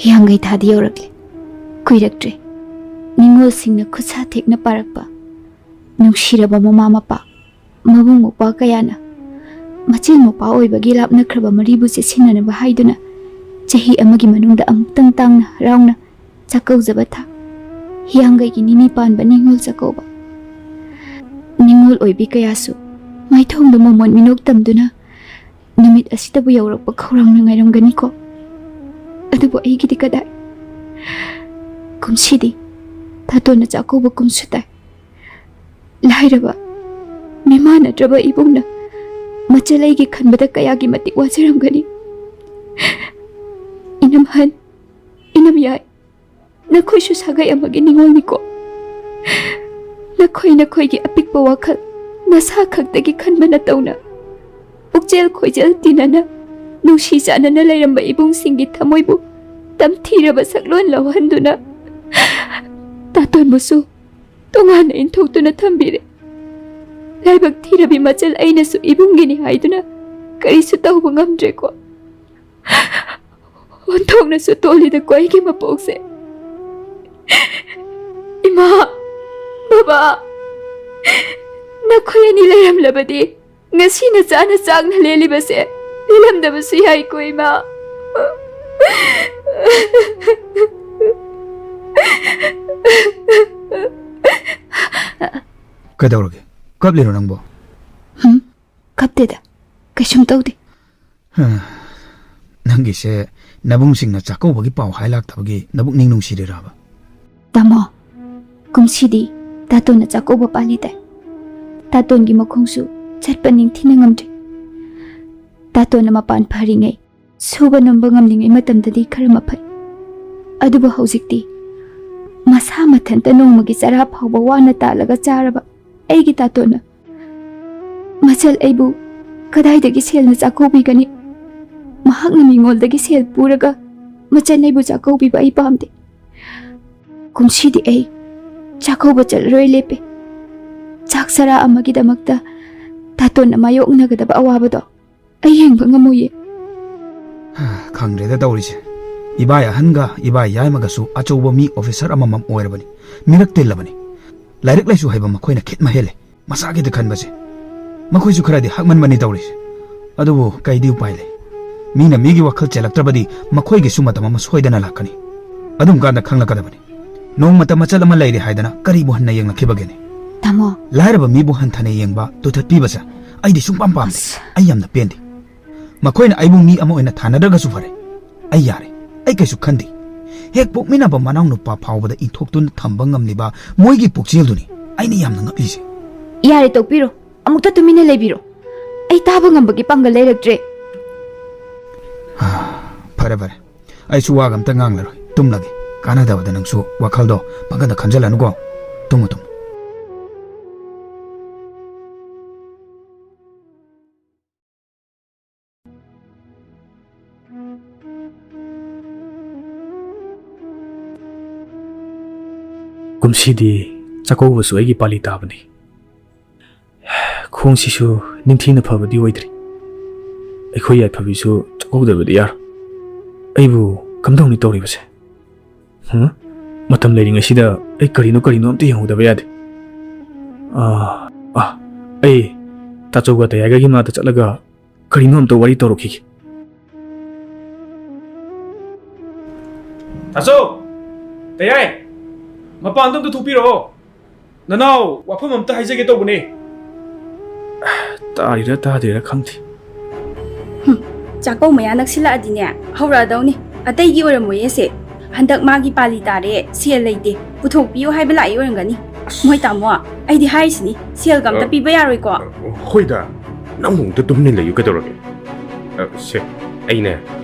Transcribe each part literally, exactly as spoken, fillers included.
ꯍꯤꯌꯥꯡꯒꯩ ꯊꯥꯗꯤ ꯌꯧꯔꯛꯂꯦ꯫ ꯀꯨꯏꯔꯛꯇ꯭ꯔꯦ꯫ ꯅꯤꯉꯣꯜꯁꯤꯡꯅ ꯈꯨꯠꯁꯥ ꯊꯦꯛꯅ ꯄꯥꯔꯛꯄ ꯅꯨꯡꯁꯤꯔꯕ ꯃꯃꯥ ꯃꯄꯥ, ꯃꯕꯨꯡ ꯃꯧꯄ꯭ꯋꯥ ꯀꯌꯥꯅ ꯃꯆꯦꯜ ꯃꯧꯄ꯭ꯋꯥ ꯑꯣꯏꯕꯒꯤ ꯂꯥꯞꯅꯈ꯭ꯔꯕ ꯃꯔꯤꯕꯨ ꯆꯦꯠꯁꯤꯟꯅꯅꯕ ꯍꯥꯏꯗꯨꯅ ꯆꯍꯤ ꯑꯃꯒꯤ ꯃꯅꯨꯡꯗ ꯑꯃꯨꯛꯇꯪ ꯇꯥꯡꯅ ꯍꯔꯥꯎꯅ ꯆꯥꯛꯀꯧꯖꯕ ꯊꯥ ꯍꯤꯌꯥꯡꯒꯩꯒꯤ ꯅꯤꯅꯤ ꯄꯥꯟꯕ ꯅꯤꯉꯣꯜ ꯆꯥꯛꯀꯧꯕ꯫ ꯅꯤꯉꯣꯜ ꯑꯣꯏꯕꯤ ꯀꯌꯥꯁꯨ ꯃꯥꯏꯊꯣꯡꯗ ꯃꯣꯃꯣꯟ ꯃꯤꯅꯣꯛ ꯇꯝꯗꯨꯅ ꯅꯨꯃꯤꯠ ꯑꯁꯤꯗꯕꯨ ꯌꯧꯔꯛꯄ ꯈꯧꯔꯥꯡꯅ ꯉꯥꯏꯔꯝꯒꯅꯤꯀꯣ꯫ ꯑꯗꯨꯕꯨ ꯑꯩꯒꯤꯗꯤ ꯀꯗꯥꯏ? ꯀꯨꯝꯁꯤꯗꯤ ꯇꯥꯇꯣꯟꯅ ꯆꯥꯛꯀꯧꯕ ꯀꯨꯝꯁꯨ ꯇꯥꯏ꯫ ꯂꯥꯏꯔꯕ, ꯃꯤꯃꯥꯟꯅꯗ꯭ꯔꯕ ꯏꯕꯨꯡꯅ ꯃꯆꯜ ꯑꯩꯒꯤ ꯈꯟꯕꯗ ꯀꯌꯥꯒꯤ ꯃꯇꯤꯛ ꯋꯥꯖꯔꯝꯒꯅꯤ꯫ ꯏꯅꯝꯍꯟ, ꯏꯅꯝꯌꯥꯏ, ꯅꯈꯣꯏꯁꯨ ꯁꯥꯒꯩ ꯑꯃꯒꯤ ꯅꯤꯉꯣꯜꯅꯤꯀꯣ꯫ ꯅꯈꯣꯏ ꯅꯈꯣꯏꯒꯤ ꯑꯄꯤꯛꯄ ꯋꯥꯈꯜ ꯅꯁꯥ ꯈꯛꯇꯒꯤ ꯈꯟꯕ ꯅꯇꯧꯅ ꯄꯨꯛꯆꯦꯜ ꯈꯣꯏꯖꯦꯜ ꯇꯤꯟꯅꯅ ꯅꯨꯡꯁꯤ ꯆꯥꯟꯅꯅ ꯂꯩꯔꯝꯕ ꯏꯕꯨꯡꯁꯤꯡꯒꯤ ꯊꯃꯣꯏꯕꯨ ꯇꯝꯊꯤꯔꯕ ꯁꯛꯂꯣꯟ ꯂꯧꯍꯟꯗꯨꯅ ꯇꯥꯇꯣꯟꯕꯨꯁꯨ ꯇꯣꯉꯥꯟꯅ ꯏꯟꯊꯣꯛꯇꯨꯅ ꯊꯝꯕꯤꯔꯦ꯫ ꯂꯥꯏꯕꯛ ꯊꯤꯔꯕꯤ ꯃꯆꯜ ꯑꯩꯅꯁꯨ ꯏꯕꯨꯡꯒꯤꯅꯤ ꯍꯥꯏꯗꯨꯅ ꯀꯔꯤꯁꯨ ꯇꯧꯕ ꯉꯝꯗ꯭ꯔꯦꯀꯣ꯫ ꯑꯣꯟꯊꯣꯛꯅꯁꯨ ꯇꯣꯜꯂꯤꯗꯀꯣ ꯑꯩꯒꯤ ꯃꯄꯣꯛꯁꯦ꯫ ꯏꯃꯥ, ꯕꯕꯥ, ꯅꯈꯣꯏ ꯑꯅꯤ ꯂꯩꯔꯝꯂꯕꯗꯤ ꯉꯁꯤ ꯅꯆꯥꯅ ꯆꯥꯛꯅ ꯂꯦꯜꯂꯤꯕꯁꯦ ꯂꯦꯜꯂꯝꯗꯕꯁꯨ ꯌꯥꯏꯀꯣ ꯏꯃꯥ꯫ ꯀꯩꯗꯧꯔꯒꯦ? ꯀꯞꯂꯤꯔꯣ ꯅꯪꯕꯣ? ꯍꯝ? ꯀꯞꯇꯦꯗ, ꯀꯩꯁꯨꯝ ꯇꯧꯗꯦ꯫ ꯅꯪꯒꯤꯁꯦ ꯅꯕꯨꯡꯁꯤꯡꯅ ꯆꯥꯛꯀꯧꯕꯒꯤ ꯄꯥꯎ ꯍꯥꯏ ꯂꯥꯛꯇꯕꯒꯤ ꯅꯕꯨꯛꯅꯤꯡ ꯅꯨꯡꯁꯤꯔꯤꯔꯕ? ꯇꯥꯃꯣ, ꯀꯨꯝꯁꯤꯗꯤ ꯇꯥꯇꯣꯟꯅ ꯆꯥꯛꯀꯧꯕ ꯄꯥꯜꯂꯤ ꯇꯥꯏ꯫ ꯇꯥꯇꯣꯟꯒꯤ ꯃꯈꯣꯡꯁꯨ ꯆꯠꯄ ꯅꯤꯡꯊꯤꯅ ꯉꯝꯗ꯭ꯔꯤ꯫ ꯇꯥꯇꯣꯟꯅ ꯃꯄꯥꯟ ꯐꯔꯤꯉꯩ, ꯁꯨꯕ ꯅꯣꯝꯕ ꯉꯝꯂꯤꯉꯩ ꯃꯇꯝꯗꯗꯤ ꯈꯔ ꯃꯐꯩ꯫ ꯑꯗꯨꯕꯨ ꯍꯧꯖꯤꯛꯇꯤ ꯃꯁꯥ ꯃꯊꯟꯇ ꯅꯣꯡꯃꯒꯤ ꯆꯔꯥ ꯐꯥꯎꯕ ꯋꯥꯅ ꯇꯥꯜꯂꯒ ꯆꯥꯔꯕ ꯑꯩꯒꯤ ꯇꯥꯇꯣꯟꯅ ꯃꯆꯜ ꯑꯩꯕꯨ ꯀꯗꯥꯏꯗꯒꯤ ꯁꯦꯜꯅ ꯆꯥꯛꯀꯧꯕꯤꯒꯅꯤ? ꯃꯍꯥꯛꯅ ꯃꯤꯉꯣꯟꯗꯒꯤ ꯁꯦꯜ ꯄꯨꯔꯒ ꯃꯆꯜ ꯑꯩꯕꯨ ꯆꯥꯛꯀꯧꯕꯤꯕ ꯑꯩ ꯄꯥꯝꯗꯦ꯫ ꯀꯨꯝꯁꯤꯗꯤ ꯑꯩ ꯆꯥꯛꯀꯧꯕ ꯆꯠꯂꯔꯣꯏ ꯂꯦꯞꯄꯦ꯫ ꯆꯥꯛ ꯆꯔꯥ ꯑꯃꯒꯤꯗꯃꯛꯇ ꯇꯥꯇꯣꯟꯅ ꯃꯥꯌꯣꯛꯅꯒꯗꯕ ꯑꯋꯥꯕꯗꯣ ꯑꯩ ꯌꯦꯡꯕ ꯉꯝꯃꯣꯏꯌꯦ꯫ ꯈꯪꯗ꯭ꯔꯦꯗ ꯇꯧꯔꯤꯁꯦ꯫ ꯏꯕꯥꯏ ꯑꯍꯟꯒ ꯏꯕꯥꯏ ꯌꯥꯏꯃꯒꯁꯨ ꯑꯆꯧꯕ ꯃꯤ ꯑꯣꯐꯤꯁꯔ ꯑꯃꯃꯝ ꯑꯣꯏꯔꯕꯅꯤ, ꯃꯤꯔꯛ ꯇꯤꯜꯂꯕꯅꯤ꯫ ꯂꯥꯏꯔꯤꯛ ꯂꯥꯏꯁꯨ ꯍꯩꯕ ꯃꯈꯣꯏꯅ ꯈꯤꯠ ꯃꯍꯦꯜꯂꯦ꯫ ꯃꯁꯥꯒꯤꯗ ꯈꯟꯕꯁꯦ ꯃꯈꯣꯏꯁꯨ ꯈꯔꯗꯤ ꯍꯛꯃꯟꯕꯅꯤ ꯇꯧꯔꯤꯁꯦ꯫ ꯑꯗꯨꯕꯨ ꯀꯩꯗꯤ ꯎꯄꯥꯏ ꯂꯩ? ꯃꯤꯅ ꯃꯤꯒꯤ ꯋꯥꯈꯜ ꯆꯦꯜꯂꯛꯇ꯭ꯔꯕꯗꯤ ꯃꯈꯣꯏꯒꯤꯁꯨ ꯃꯇꯝ ꯑꯃ ꯁꯣꯏꯗꯅ ꯂꯥꯛꯀꯅꯤ꯫ ꯑꯗꯨꯝ ꯀꯥꯟꯗ ꯈꯪꯂꯛꯀꯗꯕꯅꯤ꯫ ꯅꯣꯡꯃꯇ ꯃꯆꯜ ꯑꯃ ꯂꯩꯔꯦ ꯍꯥꯏꯗꯅ ꯀꯔꯤꯕꯨ ꯍꯟꯅ ꯌꯦꯡꯂꯛꯈꯤꯕꯒꯦꯅꯦ? ꯇꯥꯃꯣ꯫ ꯂꯥꯏꯔꯕ ꯃꯤꯕꯨ ꯍꯟꯊꯅ ꯌꯦꯡꯕ, ꯇꯨꯊꯠꯄꯤꯕꯁꯦ ꯑꯩꯗꯤ ꯁꯨꯡꯄꯥꯝ ꯄꯥꯝꯗꯦ꯫ ꯑꯁ꯫ ꯑꯩ ꯌꯥꯝꯅ ꯄꯦꯟꯗꯦ꯫ ꯃꯈꯣꯏꯅ ꯑꯩꯕꯨ ꯃꯤ ꯑꯃ ꯑꯣꯏꯅ ꯊꯥꯅꯗ꯭ꯔꯒꯁꯨ ꯐꯔꯦ꯫ ꯑꯩ ꯌꯥꯔꯦ꯫ ꯑꯩ ꯀꯩꯁꯨ ꯈꯟꯗꯦ꯫ ꯍꯦꯛ ꯄꯣꯛꯃꯤꯟꯅꯕ ꯃꯅꯥꯎꯅꯨꯄꯥ ꯐꯥꯎꯕꯗ ꯏꯟꯊꯣꯛꯇꯨꯅ ꯊꯝꯕ ꯉꯝꯂꯤꯕ ꯃꯣꯏꯒꯤ ꯄꯨꯛꯆꯦꯜꯗꯨꯅꯤ ꯑꯩꯅ ꯌꯥꯝꯅ ꯉꯛꯂꯤꯁꯦ꯫ ꯌꯥꯔꯦ, ꯇꯣꯛꯄꯤꯔꯣ꯫ ꯑꯃꯨꯛꯇ ꯇꯨꯃꯤꯟꯅ ꯂꯩꯕꯤꯔꯣ꯫ ꯑꯩ ꯇꯥꯕ ꯉꯝꯕꯒꯤ ꯄꯥꯡꯒꯜ ꯂꯩꯔꯛꯇ꯭ꯔꯦ꯫ ꯐꯔꯦ, ꯐꯔꯦ꯫ ꯑꯩꯁꯨ ꯋꯥꯒ ꯑꯝꯇ ꯉꯥꯡꯂꯔꯣꯏ꯫ ꯇꯨꯝꯂꯒꯦ꯫ ꯀꯥꯟꯅꯗꯕꯗ ꯅꯪꯁꯨ ꯋꯥꯈꯜꯗꯣ ꯄꯪꯈꯟꯗ ꯈꯟꯖꯜꯂꯅꯨꯀꯣ꯫ Tamu, Tamu. ꯀꯨꯝꯁꯤꯗꯤ ꯆꯥꯛꯀꯧꯕꯁꯨ ꯑꯩꯒꯤ ꯄꯥꯂꯤ ꯇꯥꯕꯅꯤ꯫ ꯈꯣꯡꯁꯤꯁꯨ ꯅꯤꯡꯊꯤꯅ ꯐꯕꯗꯤ ꯑꯣꯏꯗ꯭ꯔꯤ꯫ ꯑꯩꯈꯣꯏ ꯌꯥꯏꯐꯕꯤꯁꯨ ꯆꯥꯛꯀꯧꯗꯕꯗꯤ ꯌꯥꯔꯣꯏ꯫ ꯑꯩꯕꯨ ꯀꯝꯗꯧꯅꯤ ꯇꯧꯔꯤꯕꯁꯦ? ꯍꯨꯝ? ꯃꯇꯝ ꯂꯩꯔꯤꯉꯩꯁꯤꯗ ꯑꯩ ꯀꯔꯤꯅꯣ ꯀꯔꯤꯅꯣ ꯑꯝꯇ ꯌꯦꯡꯍꯧꯗꯕ ꯌꯥꯗꯦ꯫ ꯑꯥ, ꯑꯥ, ꯑꯩ ꯇꯥꯆꯧꯒ ꯇꯌꯥꯏꯒꯒꯤ ꯃꯅꯥꯛꯇ ꯆꯠꯂꯒ ꯀꯔꯤꯅꯣ ꯑꯝꯇ ꯋꯥꯔꯤ ꯇꯧꯔꯛꯈꯤꯒꯦ꯫ ꯇꯥꯆꯧ! ꯇꯌꯥꯏ! ꯃꯄꯥꯟꯗ ꯑꯝꯇ ꯊꯣꯛꯄꯤꯔꯛꯑꯣ꯫ ꯅꯅꯥꯎ, ꯋꯥꯐꯝ ꯑꯝꯇ ꯍꯥꯏꯖꯒꯦ ꯇꯧꯕꯅꯦ꯫ ꯇꯥꯔꯤꯔꯥ ꯇꯥꯗ꯭ꯔꯤꯔꯥ ꯈꯪꯗꯦ꯫ ꯍꯨꯝ, ꯆꯥꯛꯀꯧ ꯃꯌꯥ ꯅꯛꯁꯤꯜꯂꯛꯑꯗꯤꯅꯦ, ꯍꯧꯔꯛꯑꯗꯧꯅꯤ꯫ ꯑꯇꯩꯒꯤ ꯑꯣꯏꯔꯝꯃꯣꯏꯌꯦ ꯁꯦ꯫ ꯍꯟꯗꯛ ꯃꯥꯒꯤ ꯄꯥꯂꯤ ꯇꯥꯔꯦ, ꯁꯦꯜ ꯂꯩꯇꯦ, ꯄꯨꯊꯣꯛꯄꯤꯌꯨ ꯍꯥꯏꯕ ꯂꯥꯛꯏ ꯑꯣꯏꯔꯝꯒꯅꯤ꯫ ꯑꯁ꯫ ꯃꯣꯏ ꯇꯥꯃꯣ, ꯑꯩꯗꯤ ꯍꯥꯏꯔꯤꯁꯤꯅꯤ, ꯁꯦꯜꯒ ꯑꯝꯇ ꯑ, ꯄꯤꯕ ꯌꯥꯔꯣꯏꯀꯣ꯫ ꯑ, ꯍꯣꯏꯗ, ꯅꯪꯕꯨ ꯑꯝꯇ ꯇꯨꯃꯤꯟꯅ ꯂꯩꯌꯨ ꯀꯩꯗꯧꯔꯒꯦ? ꯑ, ꯁꯦ, ꯑꯩꯅꯦ,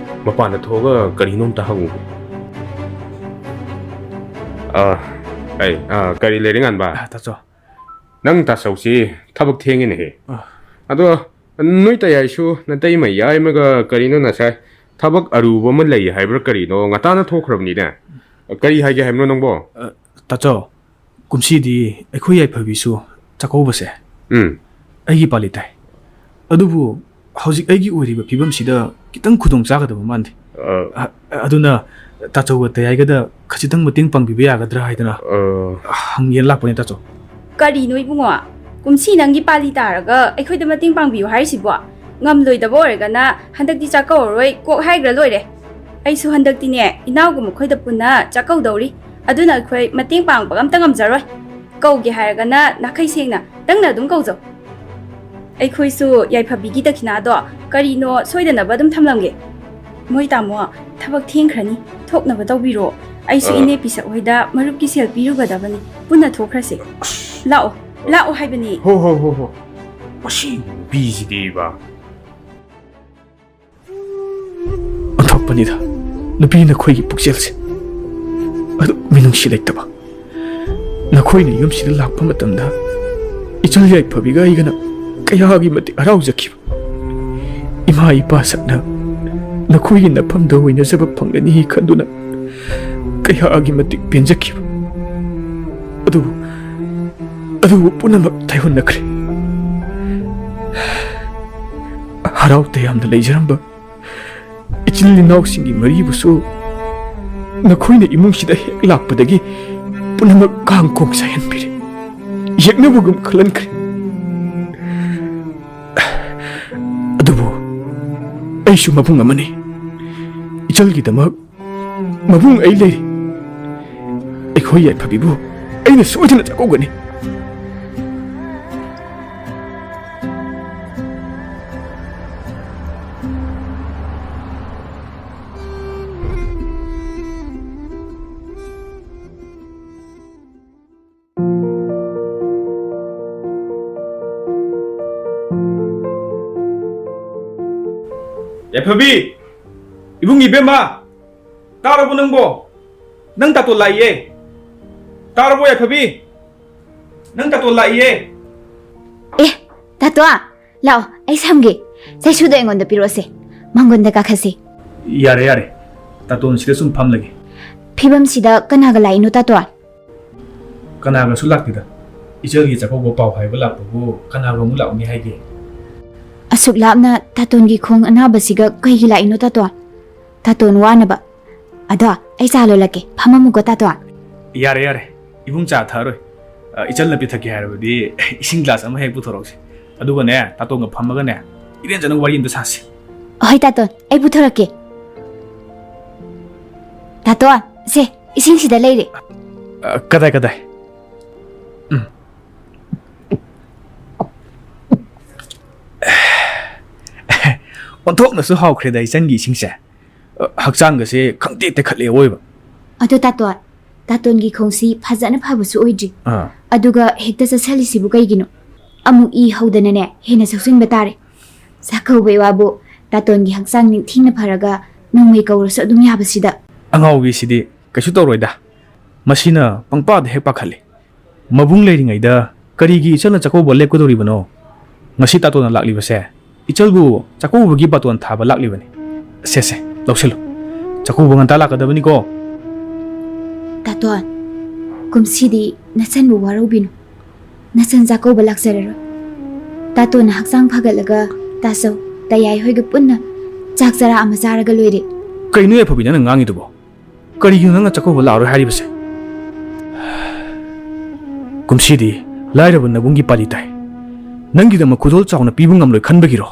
ꯃꯄꯥꯟꯗ ꯊꯣꯛꯑꯒ ꯀꯔꯤꯅꯣꯝꯇ ꯍꯪꯉꯨꯒꯦ꯫ ꯑ, ꯑꯩ, ꯑ, ꯀꯔꯤ ꯂꯩꯔꯦ, ꯉꯥꯟꯕ? ꯑ, ꯇꯥꯆꯧ꯫ ꯅꯪ ꯇꯥꯆꯧꯁꯤ ꯊꯕꯛ ꯊꯦꯡꯉꯤꯅꯦꯍꯦ꯫ ꯑ꯫ ꯑꯗꯣ ꯅꯣꯏ ꯇꯌꯥꯏꯁꯨ ꯅꯇꯩꯃ ꯌꯥꯏꯃꯒ ꯀꯔꯤꯅꯣ ꯉꯁꯥꯏ ꯊꯕꯛ ꯑꯔꯨꯕ ꯑꯃ ꯂꯩ ꯍꯥꯏꯕ꯭ꯔꯥ ꯀꯔꯤꯅꯣ ꯉꯟꯇꯥꯅ ꯊꯣꯛꯈ꯭ꯔꯕꯅꯤꯅꯦ꯫ ꯀꯔꯤ ꯍꯥꯏꯒꯦ ꯍꯥꯏꯕꯅꯣ ꯅꯪꯕꯣ? ꯑ, ꯇꯥꯆꯧ, ꯀꯨꯝꯁꯤꯗꯤ ꯑꯩꯈꯣꯏ ꯌꯥꯏꯐꯕꯤꯁꯨ ꯆꯥꯛꯀꯧꯕꯁꯦ ꯎꯝ꯫ ꯑꯩꯒꯤ ꯄꯥꯂꯤ ꯇꯥꯏ꯫ ꯑꯗꯨꯕꯨ ꯍꯧꯖꯤꯛ ꯑꯩꯒꯤ ꯑꯣꯏꯔꯤꯕ ꯐꯤꯕꯝꯁꯤꯗ ꯈꯤꯇꯪ ꯈꯨꯗꯣꯡ ꯆꯥꯒꯗꯕ ꯃꯥꯟꯗꯦ꯫ ꯑ, ꯑ-, ꯑꯗꯨꯅ ꯇꯥꯆꯧꯒ ꯇꯌꯥꯏꯒꯗ ꯈꯖꯤꯛꯇꯪ ꯃꯇꯦꯡ ꯄꯥꯡꯕꯤꯕ ꯌꯥꯒꯗ꯭ꯔꯥ ꯍꯥꯏꯗꯅ ꯑ, ꯍꯪꯒꯦꯅ ꯂꯥꯛꯄꯅꯦ, ꯇꯥꯆꯧ꯫ ꯀꯔꯤꯅꯣ ꯏꯕꯨꯡꯉꯣ? ꯀꯨꯝꯁꯤ ꯅꯪꯒꯤ ꯄꯥꯂꯤ ꯇꯥꯔꯒ ꯑꯩꯈꯣꯏꯗ ꯃꯇꯦꯡ ꯄꯥꯡꯕꯤꯌꯨ ꯍꯥꯏꯔꯤꯁꯤꯕꯣ? ꯉꯝꯂꯣꯏꯗꯕ ꯑꯣꯏꯔꯒꯅ ꯍꯟꯗꯛꯇꯤ ꯆꯥꯛꯀꯧꯔꯔꯣꯏ, ꯀꯣꯛ ꯍꯥꯏꯈ꯭ꯔ ꯂꯣꯏꯔꯦ꯫ ꯑꯩꯁꯨ ꯍꯟꯗꯛꯇꯤꯅꯦ, ꯏꯅꯥꯎꯒ ꯃꯈꯣꯏꯗ ꯄꯨꯟꯅ ꯆꯥꯛꯀꯧꯗꯧꯔꯤ꯫ ꯑꯗꯨꯅ ꯑꯩꯈꯣꯏ ꯃꯇꯦꯡ ꯄꯥꯡꯕꯒ ꯑꯝꯇ ꯉꯝꯖꯔꯣꯏ꯫ ꯀꯧꯒꯦ ꯍꯥꯏꯔꯒꯅ ꯅꯥꯈꯩ ꯁꯦꯡꯅ ꯅꯪꯅ ꯑꯗꯨꯝ ꯀꯧꯖꯧ꯫ ꯑꯩꯈꯣꯏꯁꯨ ꯌꯥꯏꯐꯕꯤꯒꯤ ꯗꯈꯤꯅꯥꯗꯣ ꯀꯔꯤꯅꯣ ꯁꯣꯏꯗꯅꯕ ꯑꯗꯨꯝ ꯊꯝꯂꯝꯒꯦ꯫ ꯃꯣꯏ ꯇꯥꯃꯣ, ꯊꯕꯛ ꯊꯦꯡꯈ꯭ꯔꯅꯤ, ꯊꯣꯛꯅꯕ ꯇꯧꯕꯤꯔꯣ꯫ ꯑꯩꯁꯨ ꯑ꯫ ꯏꯅꯦ ꯄꯤꯁꯛ ꯍꯣꯏꯗ ꯃꯔꯨꯞꯀꯤ ꯁꯦꯜ ꯄꯤꯔꯨꯒꯗꯕꯅꯤ, ꯄꯨꯟꯅ ꯊꯣꯛꯈ꯭ꯔꯁꯦ꯫ ꯑꯁ꯫ ꯂꯥꯛꯑꯣ, ꯂꯥꯛꯑꯣ ꯍꯥꯏꯕꯅꯤ꯫ ꯍꯣ, ꯍꯣ, ꯍꯣ, ꯍꯣ꯫ ꯃꯁꯤ ꯅꯨꯄꯤꯁꯤꯗꯤꯕ꯫ ꯑꯣꯟꯊꯣꯛꯄꯅꯤꯗ, ꯅꯨꯄꯤ ꯅꯈꯣꯏꯒꯤ ꯄꯨꯛꯆꯦꯜꯁꯦ꯫ ꯑꯗꯨ ꯃꯤꯅꯨꯡꯁꯤ ꯂꯩꯇꯕ꯫ ꯅꯈꯣꯏꯅ ꯌꯨꯝꯁꯤꯗ ꯂꯥꯛꯄ ꯃꯇꯝꯗ ꯏꯆꯜ ꯌꯥꯏꯐꯕꯤꯒ ꯑꯩꯒꯅ ꯀꯌꯥꯒꯤ ꯃꯇꯤꯛ ꯍꯔꯥꯎꯖꯈꯤꯕ꯫ ꯏꯃꯥ ꯏꯄꯥ ꯁꯛꯅ ꯅꯈꯣꯏꯒꯤ ꯅꯐꯝꯗ ꯑꯣꯏꯅꯖꯕ ꯐꯪꯒꯅꯤ ꯈꯟꯗꯨꯅ ꯀꯌꯥꯒꯤ ꯃꯇꯤꯛ ꯄꯦꯟꯖꯈꯤꯕ꯫ ꯑꯗꯨꯕꯨ, ꯑꯗꯨꯕꯨ ꯄꯨꯝꯅꯃꯛ ꯊꯩꯍꯟꯅꯈ꯭ꯔꯦ꯫ ꯍꯔꯥꯎ ꯇꯌꯥꯝꯅ ꯂꯩꯖꯔꯝꯕ ꯏꯆꯤꯜ ꯏꯅꯥꯎꯁꯤꯡꯒꯤ ꯃꯔꯤꯕꯨꯁꯨ ꯅꯈꯣꯏꯅ ꯏꯃꯨꯡꯁꯤꯗ ꯍꯦꯛ ꯂꯥꯛꯄꯗꯒꯤ ꯄꯨꯝꯅꯃꯛ ꯀꯥꯡ ꯀꯣꯡ ꯆꯥꯏꯍꯟꯕꯤꯔꯦ꯫ ꯌꯦꯛꯅꯕꯒꯨꯝ ꯈꯜꯍꯟꯈ꯭ꯔꯦ꯫ ꯑꯗꯨꯕꯨ ꯑꯩꯁꯨ ꯃꯕꯨꯡ ꯑꯃꯅꯤ꯫ ꯏꯆꯜꯒꯤꯗꯃꯛ ꯃꯕꯨꯡ ꯑꯩ ꯂꯩꯔꯤ꯫ ꯑꯩꯈꯣꯏ ꯌꯥꯏꯐꯕꯤꯕꯨ ꯑꯩꯅ ꯁꯣꯏꯗꯅ ꯆꯥꯛꯀꯧꯒꯅꯤ꯫ ꯌꯥꯏꯐꯕꯤ! ꯏꯕꯨꯡ ꯏꯕꯦꯝꯃ! ꯇꯥꯔꯕꯣ ꯅꯪꯕꯣ? ꯅꯪ ꯇꯥꯇꯣꯟ ꯂꯥꯛꯏꯌꯦ! ꯇꯥꯔꯕꯣ ꯌꯥꯏꯐꯕꯤ? ꯅꯪ ꯇꯥꯇꯣꯟ ꯂꯥꯛꯏꯌꯦ! ꯑꯦ, ꯇꯥꯇꯣ, ꯂꯥꯛꯑꯣ, ꯑꯩ ꯁꯝꯒꯦ꯫ ꯆꯩꯁꯨꯗꯣ ꯑꯩꯉꯣꯟꯗ ꯄꯤꯔꯛꯑꯣꯁꯦ꯫ ꯃꯥꯡꯒꯣꯟꯗ ꯀꯥꯈꯠꯁꯤ꯫ ꯌꯥꯔꯦ, ꯌꯥꯔꯦ꯫ ꯇꯥꯇꯣꯟ ꯁꯤꯗ ꯁꯨꯝ ꯐꯝꯂꯒꯦ꯫ ꯐꯤꯕꯝꯁꯤꯗ ꯀꯅꯥꯒ ꯂꯥꯛꯏꯅꯣ, ꯇꯥꯇꯣ? ꯀꯅꯥꯒꯁꯨ ꯂꯥꯛꯇꯦꯗ꯫ ꯏꯆꯜꯒꯤ ꯆꯥꯛꯀꯧꯕ ꯄꯥꯎ ꯍꯥꯏꯕ ꯂꯥꯛꯄꯕꯨ ꯀꯅꯥꯒ ꯑꯃꯨꯛ ꯂꯥꯛꯎꯅꯤ ꯍꯥꯏꯒꯦ? ꯑꯁꯨꯛ ꯂꯥꯞꯅ ꯇꯥꯇꯣꯟꯒꯤ ꯈꯣꯡ ꯑꯅꯥꯕꯁꯤꯒ ꯀꯩꯒꯤ ꯂꯥꯛꯏꯅꯣ, ꯇꯥꯇꯣ? ꯇꯥꯇꯣꯟ ꯋꯥꯅꯕ꯫ ꯑꯗꯣ ꯑꯩ ꯆꯥ ꯂꯣꯜꯂꯛꯀꯦ, ꯐꯝꯃꯝꯃꯨꯀꯣ ꯇꯥꯇꯣꯟ꯫ ꯌꯥꯔꯦ, ꯌꯥꯔꯦ, ꯏꯕꯨꯡ ꯆꯥ ꯊꯛꯑꯔꯣꯏ꯫ ꯑ, ꯏꯆꯜꯅ ꯄꯤꯊꯛꯀꯦ ꯍꯥꯏꯔꯕꯗꯤ ꯏꯁꯤꯡ ꯒ꯭ꯂꯥꯁ ꯑꯃ ꯍꯦꯛ ꯄꯨꯊꯣꯔꯛꯁꯤ꯫ ꯑꯗꯨꯒꯅꯦ, ꯇꯥꯇꯣꯟꯒ ꯐꯝꯃꯒꯅꯦ, ꯏꯔꯦꯟꯖꯅ ꯋꯥꯔꯤ ꯑꯝꯇ ꯁꯥꯁꯤ꯫ ꯍꯣꯏ ꯇꯥꯇꯣꯟ, ꯑꯩ ꯄꯨꯊꯣꯔꯛꯀꯦ꯫ ꯇꯥꯇꯣꯟ, ꯁꯦ, ꯏꯁꯤꯡꯁꯤꯗ ꯂꯩꯔꯦ꯫ ꯑ, ꯀꯗꯥꯏ, ꯀꯗꯥꯏ? ꯎꯝ꯫ ꯑꯣꯟꯊꯣꯛꯅꯁꯨ ꯍꯥꯎꯈ꯭ꯔꯦꯗ ꯏꯆꯟꯒꯤ ꯏꯁꯤꯡꯁꯦ꯫ ꯑ, ꯍꯛꯆꯥꯡꯒꯁꯦ ꯈꯪꯇꯦꯛ ꯇꯦꯛꯈꯠꯂꯦ ꯑꯋꯣꯏꯕ꯫ ꯑꯗꯣ ꯇꯥꯇꯣꯟ, ꯇꯥꯇꯣꯟꯒꯤ ꯈꯣꯡꯁꯤ ꯐꯖꯅ ꯐꯕꯁꯨ ꯑꯣꯏꯗ꯭ꯔꯤ꯫ ꯑꯥ꯫ ꯑꯗꯨꯒ ꯍꯦꯛꯇ ꯆꯠꯁꯜꯂꯤꯁꯤꯕꯨ ꯀꯩꯒꯤꯅꯣ? ꯑꯃꯨꯛ ꯏ ꯍꯧꯗꯅꯅꯦ ꯍꯦꯟꯅ ꯁꯣꯛꯆꯤꯟꯕ ꯇꯥꯔꯦ꯫ ꯆꯥꯛꯀꯧꯕꯩ ꯋꯥꯕꯨ, ꯇꯥꯇꯣꯟꯒꯤ ꯍꯛꯆꯥꯡ ꯅꯤꯡꯊꯤꯅ ꯐꯔꯒ ꯅꯣꯡꯃꯩ ꯀꯧꯔꯁꯨ ꯑꯗꯨꯝ ꯌꯥꯕꯁꯤꯗ꯫ ꯑꯉꯥꯎꯕꯤꯁꯤꯗꯤ ꯀꯩꯁꯨ ꯇꯧꯔꯣꯏꯗ꯫ ꯃꯁꯤꯅ ꯄꯪꯄꯥꯗ ꯍꯦꯛ ꯄꯥꯈꯠꯂꯤ꯫ ꯃꯕꯨꯡ ꯂꯩꯔꯤꯉꯩꯗ ꯀꯔꯤꯒꯤ ꯏꯆꯜꯅ ꯆꯥꯛꯀꯧꯕ ꯂꯦꯞꯀꯗꯧꯔꯤꯕꯅꯣ? ꯉꯁꯤ ꯇꯥꯇꯣꯟꯅ ꯂꯥꯛꯂꯤꯕꯁꯦ ꯏꯆꯜꯕꯨ ꯆꯥꯛꯀꯧꯕꯒꯤ ꯕꯥꯇꯣꯟ ꯊꯥꯕ ꯂꯥꯛꯂꯤꯕꯅꯤ꯫ ꯁꯦ, ꯁꯦ, ꯂꯧꯁꯤꯜꯂꯨ꯫ ꯆꯥꯛꯀꯧꯕ ꯉꯟꯇꯥ ꯂꯥꯛꯀꯗꯕꯅꯤꯀꯣ꯫ ꯇꯥꯇꯣꯟ, ꯀꯨꯝꯁꯤꯗꯤ ꯅꯆꯟꯕꯨ ꯋꯥꯔꯧꯕꯤꯅꯨ꯫ ꯅꯆꯟ ꯆꯥꯛꯀꯧꯕ ꯂꯥꯛꯆꯔꯔꯣꯏ꯫ ꯇꯥꯇꯣꯟꯅ ꯍꯛꯆꯥꯡ ꯐꯒꯠꯂꯒ ꯇꯥꯆꯧ, ꯇꯌꯥꯏ ꯍꯣꯏꯒ ꯄꯨꯟꯅ ꯆꯥꯛ ꯆꯔꯥ ꯑꯃ ꯆꯥꯔꯒ ꯂꯣꯏꯔꯦ꯫ ꯀꯩꯅꯣ ꯌꯥꯏꯐꯕꯤ ꯅꯪꯅ ꯉꯥꯡꯉꯤꯗꯨꯕꯣ? ꯀꯔꯤꯒꯤꯅꯣ ꯅꯪꯅ ꯆꯥꯛꯀꯧꯕ ꯂꯥꯛꯑꯔꯣꯏ ꯍꯥꯏꯔꯤꯕꯁꯦ? ꯀꯨꯝꯁꯤꯗꯤ ꯂꯥꯏꯔꯕ ꯅꯕꯨꯡꯒꯤ ꯄꯥꯂꯤ ꯇꯥꯏ꯫ ꯅꯪꯒꯤꯗꯃꯛ ꯈꯨꯗꯣꯜ ꯆꯥꯎꯅ ꯄꯤꯕ ꯉꯝꯂꯣꯏ ꯈꯟꯕꯒꯤꯔꯣ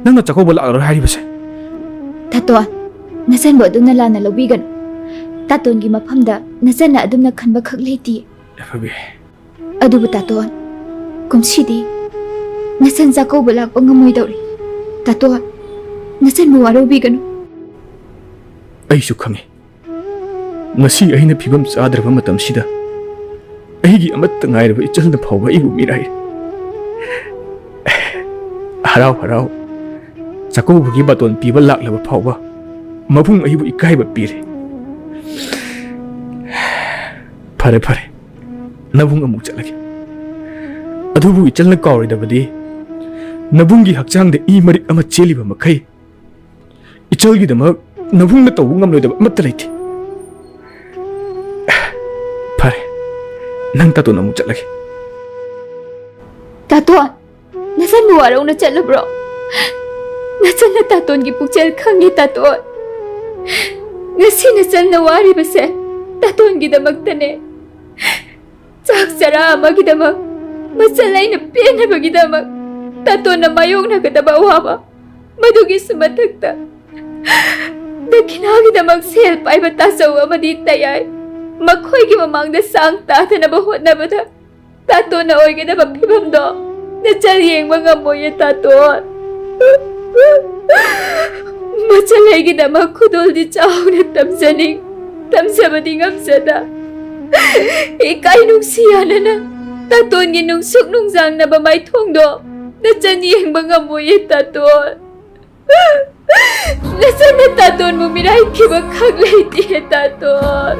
ꯅꯪꯅ ꯆꯥꯛꯀꯧꯕ ꯂꯥꯛꯂꯔꯣꯏ ꯍꯥꯏꯔꯤꯕꯁꯦ? ꯇꯥꯇꯣꯟ, ꯅꯆꯟꯕꯨ ꯑꯗꯨꯝꯅ ꯂꯥꯟꯅ ꯂꯧꯕꯤꯒꯅꯨ꯫ ꯇꯥꯇꯣꯟꯒꯤ ꯃꯐꯝꯗ ꯅꯆꯟꯅ ꯑꯗꯨꯝꯅ ꯈꯟꯕ ꯈꯛ ꯂꯩꯇꯦ꯫ ꯌꯥꯏꯐꯕꯤ꯫ ꯑꯗꯨꯕꯨ ꯇꯥꯇꯣꯟ, ꯀꯨꯝꯁꯤꯗꯤ ꯅꯆꯟ ꯆꯥꯛꯀꯧꯕ ꯂꯥꯛꯄ ꯉꯝꯃꯣꯏꯗꯧꯔꯤ꯫ ꯇꯥꯇꯣꯟ, ꯅꯆꯟꯕꯨ ꯋꯥꯔꯧꯕꯤꯒꯅꯨ꯫ ꯑꯩꯁꯨ ꯈꯪꯏ꯫ ꯉꯁꯤ ꯑꯩꯅ ꯐꯤꯕꯝ ꯆꯥꯗ꯭ꯔꯕ ꯃꯇꯝꯁꯤꯗ ꯑꯩꯒꯤ ꯑꯃꯠꯇ ꯉꯥꯏꯔꯕ ꯏꯆꯜꯅ ꯐꯥꯎꯕ ꯑꯩꯕꯨ ꯃꯤꯔꯥꯏ꯫ ꯍꯔꯥꯎ ꯍꯔꯥꯎ ꯆꯥꯛꯀꯧꯕꯒꯤ ꯕꯥꯇꯣꯟ ꯄꯤꯕ ꯂꯥꯛꯂꯕ ꯐꯥꯎꯕ ꯃꯕꯨꯡ ꯑꯩꯕꯨ ꯏꯀꯥꯏꯕ ꯄꯤꯔꯦ꯫ ꯐꯔꯦ, ꯐꯔꯦ, ꯅꯕꯨꯡ ꯑꯃꯨꯛ ꯆꯠꯂꯒꯦ꯫ ꯑꯗꯨꯕꯨ ꯏꯆꯜꯅ ꯀꯥꯎꯔꯣꯏꯗꯕꯗꯤ, ꯅꯕꯨꯡꯒꯤ ꯍꯛꯆꯥꯡꯗ ꯏ ꯃꯔꯤꯛ ꯑꯃ ꯆꯦꯜꯂꯤꯕ ꯃꯈꯩ ꯏꯆꯜꯒꯤꯗꯃꯛ ꯅꯕꯨꯡꯅ ꯇꯧꯕ ꯉꯝꯂꯣꯏꯗꯕ ꯑꯃꯠꯇ ꯂꯩꯇꯦ꯫ ꯐꯔꯦ, ꯅꯪ ꯇꯥꯇꯣꯟ ꯑꯃꯨꯛ ꯆꯠꯂꯒꯦ꯫ ꯇꯥꯇꯣꯟ, ꯅꯆꯟꯕꯨ ꯋꯥꯔꯧꯅ ꯆꯠꯂꯕ꯭ꯔꯣ? ꯅꯆꯟꯅ ꯇꯥꯇꯣꯟꯒꯤ ꯄꯨꯛꯆꯦꯜ ꯈꯪꯉꯤ, ꯇꯥꯇꯣꯟ꯫ ꯉꯁꯤ ꯅꯆꯟꯅ ꯋꯥꯔꯤꯕꯁꯦ ꯇꯥꯇꯣꯟꯒꯤꯗꯃꯛꯇꯅꯦ꯫ ꯆꯥꯛ ꯆꯔꯥ ꯑꯃꯒꯤꯗꯃꯛ, ꯃꯆꯜ ꯑꯩꯅ ꯄꯦꯟꯅꯕꯒꯤꯗꯃꯛ ꯇꯥꯇꯣꯟꯅ ꯃꯥꯌꯣꯛꯅꯒꯗꯕ ꯑꯋꯥꯕ, ꯃꯗꯨꯒꯤꯁꯨ ꯃꯊꯛꯇ ꯗꯈꯤꯅꯥꯒꯤꯗꯃꯛ ꯁꯦꯜ ꯄꯥꯏꯕ ꯇꯥꯆꯧ ꯑꯃꯗꯤ ꯇꯌꯥꯏ, ꯃꯈꯣꯏꯒꯤ ꯃꯃꯥꯡꯗ ꯆꯥꯡ ꯇꯥꯗꯅꯕ ꯍꯣꯠꯅꯕꯗ ꯇꯥꯇꯣꯟꯅ ꯑꯣꯏꯒꯗꯕ ꯐꯤꯕꯝꯗꯣ ꯅꯆꯜ ꯌꯦꯡꯕ ꯉꯝꯃꯣꯏꯌꯦ ꯇꯥꯇꯣꯟ꯫ ꯃꯆꯜ ꯑꯩꯒꯤꯗꯃꯛ ꯈꯨꯗꯣꯜꯗꯤ ꯆꯥꯎꯅ ꯇꯝꯖꯅꯤꯡ, ꯇꯝꯖꯕꯗꯤ ꯉꯝꯖꯗ꯫ ꯏꯀꯥꯏ ꯅꯨꯡꯁꯤ ꯌꯥꯅꯅ ꯇꯥꯇꯣꯟꯒꯤ ꯅꯨꯡꯁꯨꯛ ꯅꯨꯡꯖꯥꯡꯅꯕ ꯃꯥꯏꯊꯣꯡꯗꯣ ꯅꯆꯟ ꯌꯦꯡꯕ ꯉꯝꯃꯣꯏꯌꯦ ꯇꯥꯇꯣꯟ꯫ ꯅꯆꯟꯅ ꯇꯥꯇꯣꯟꯕꯨ ꯃꯤꯔꯥꯏꯈꯤꯕ ꯈꯛ ꯂꯩꯇꯦ ꯇꯥꯇꯣꯟ꯫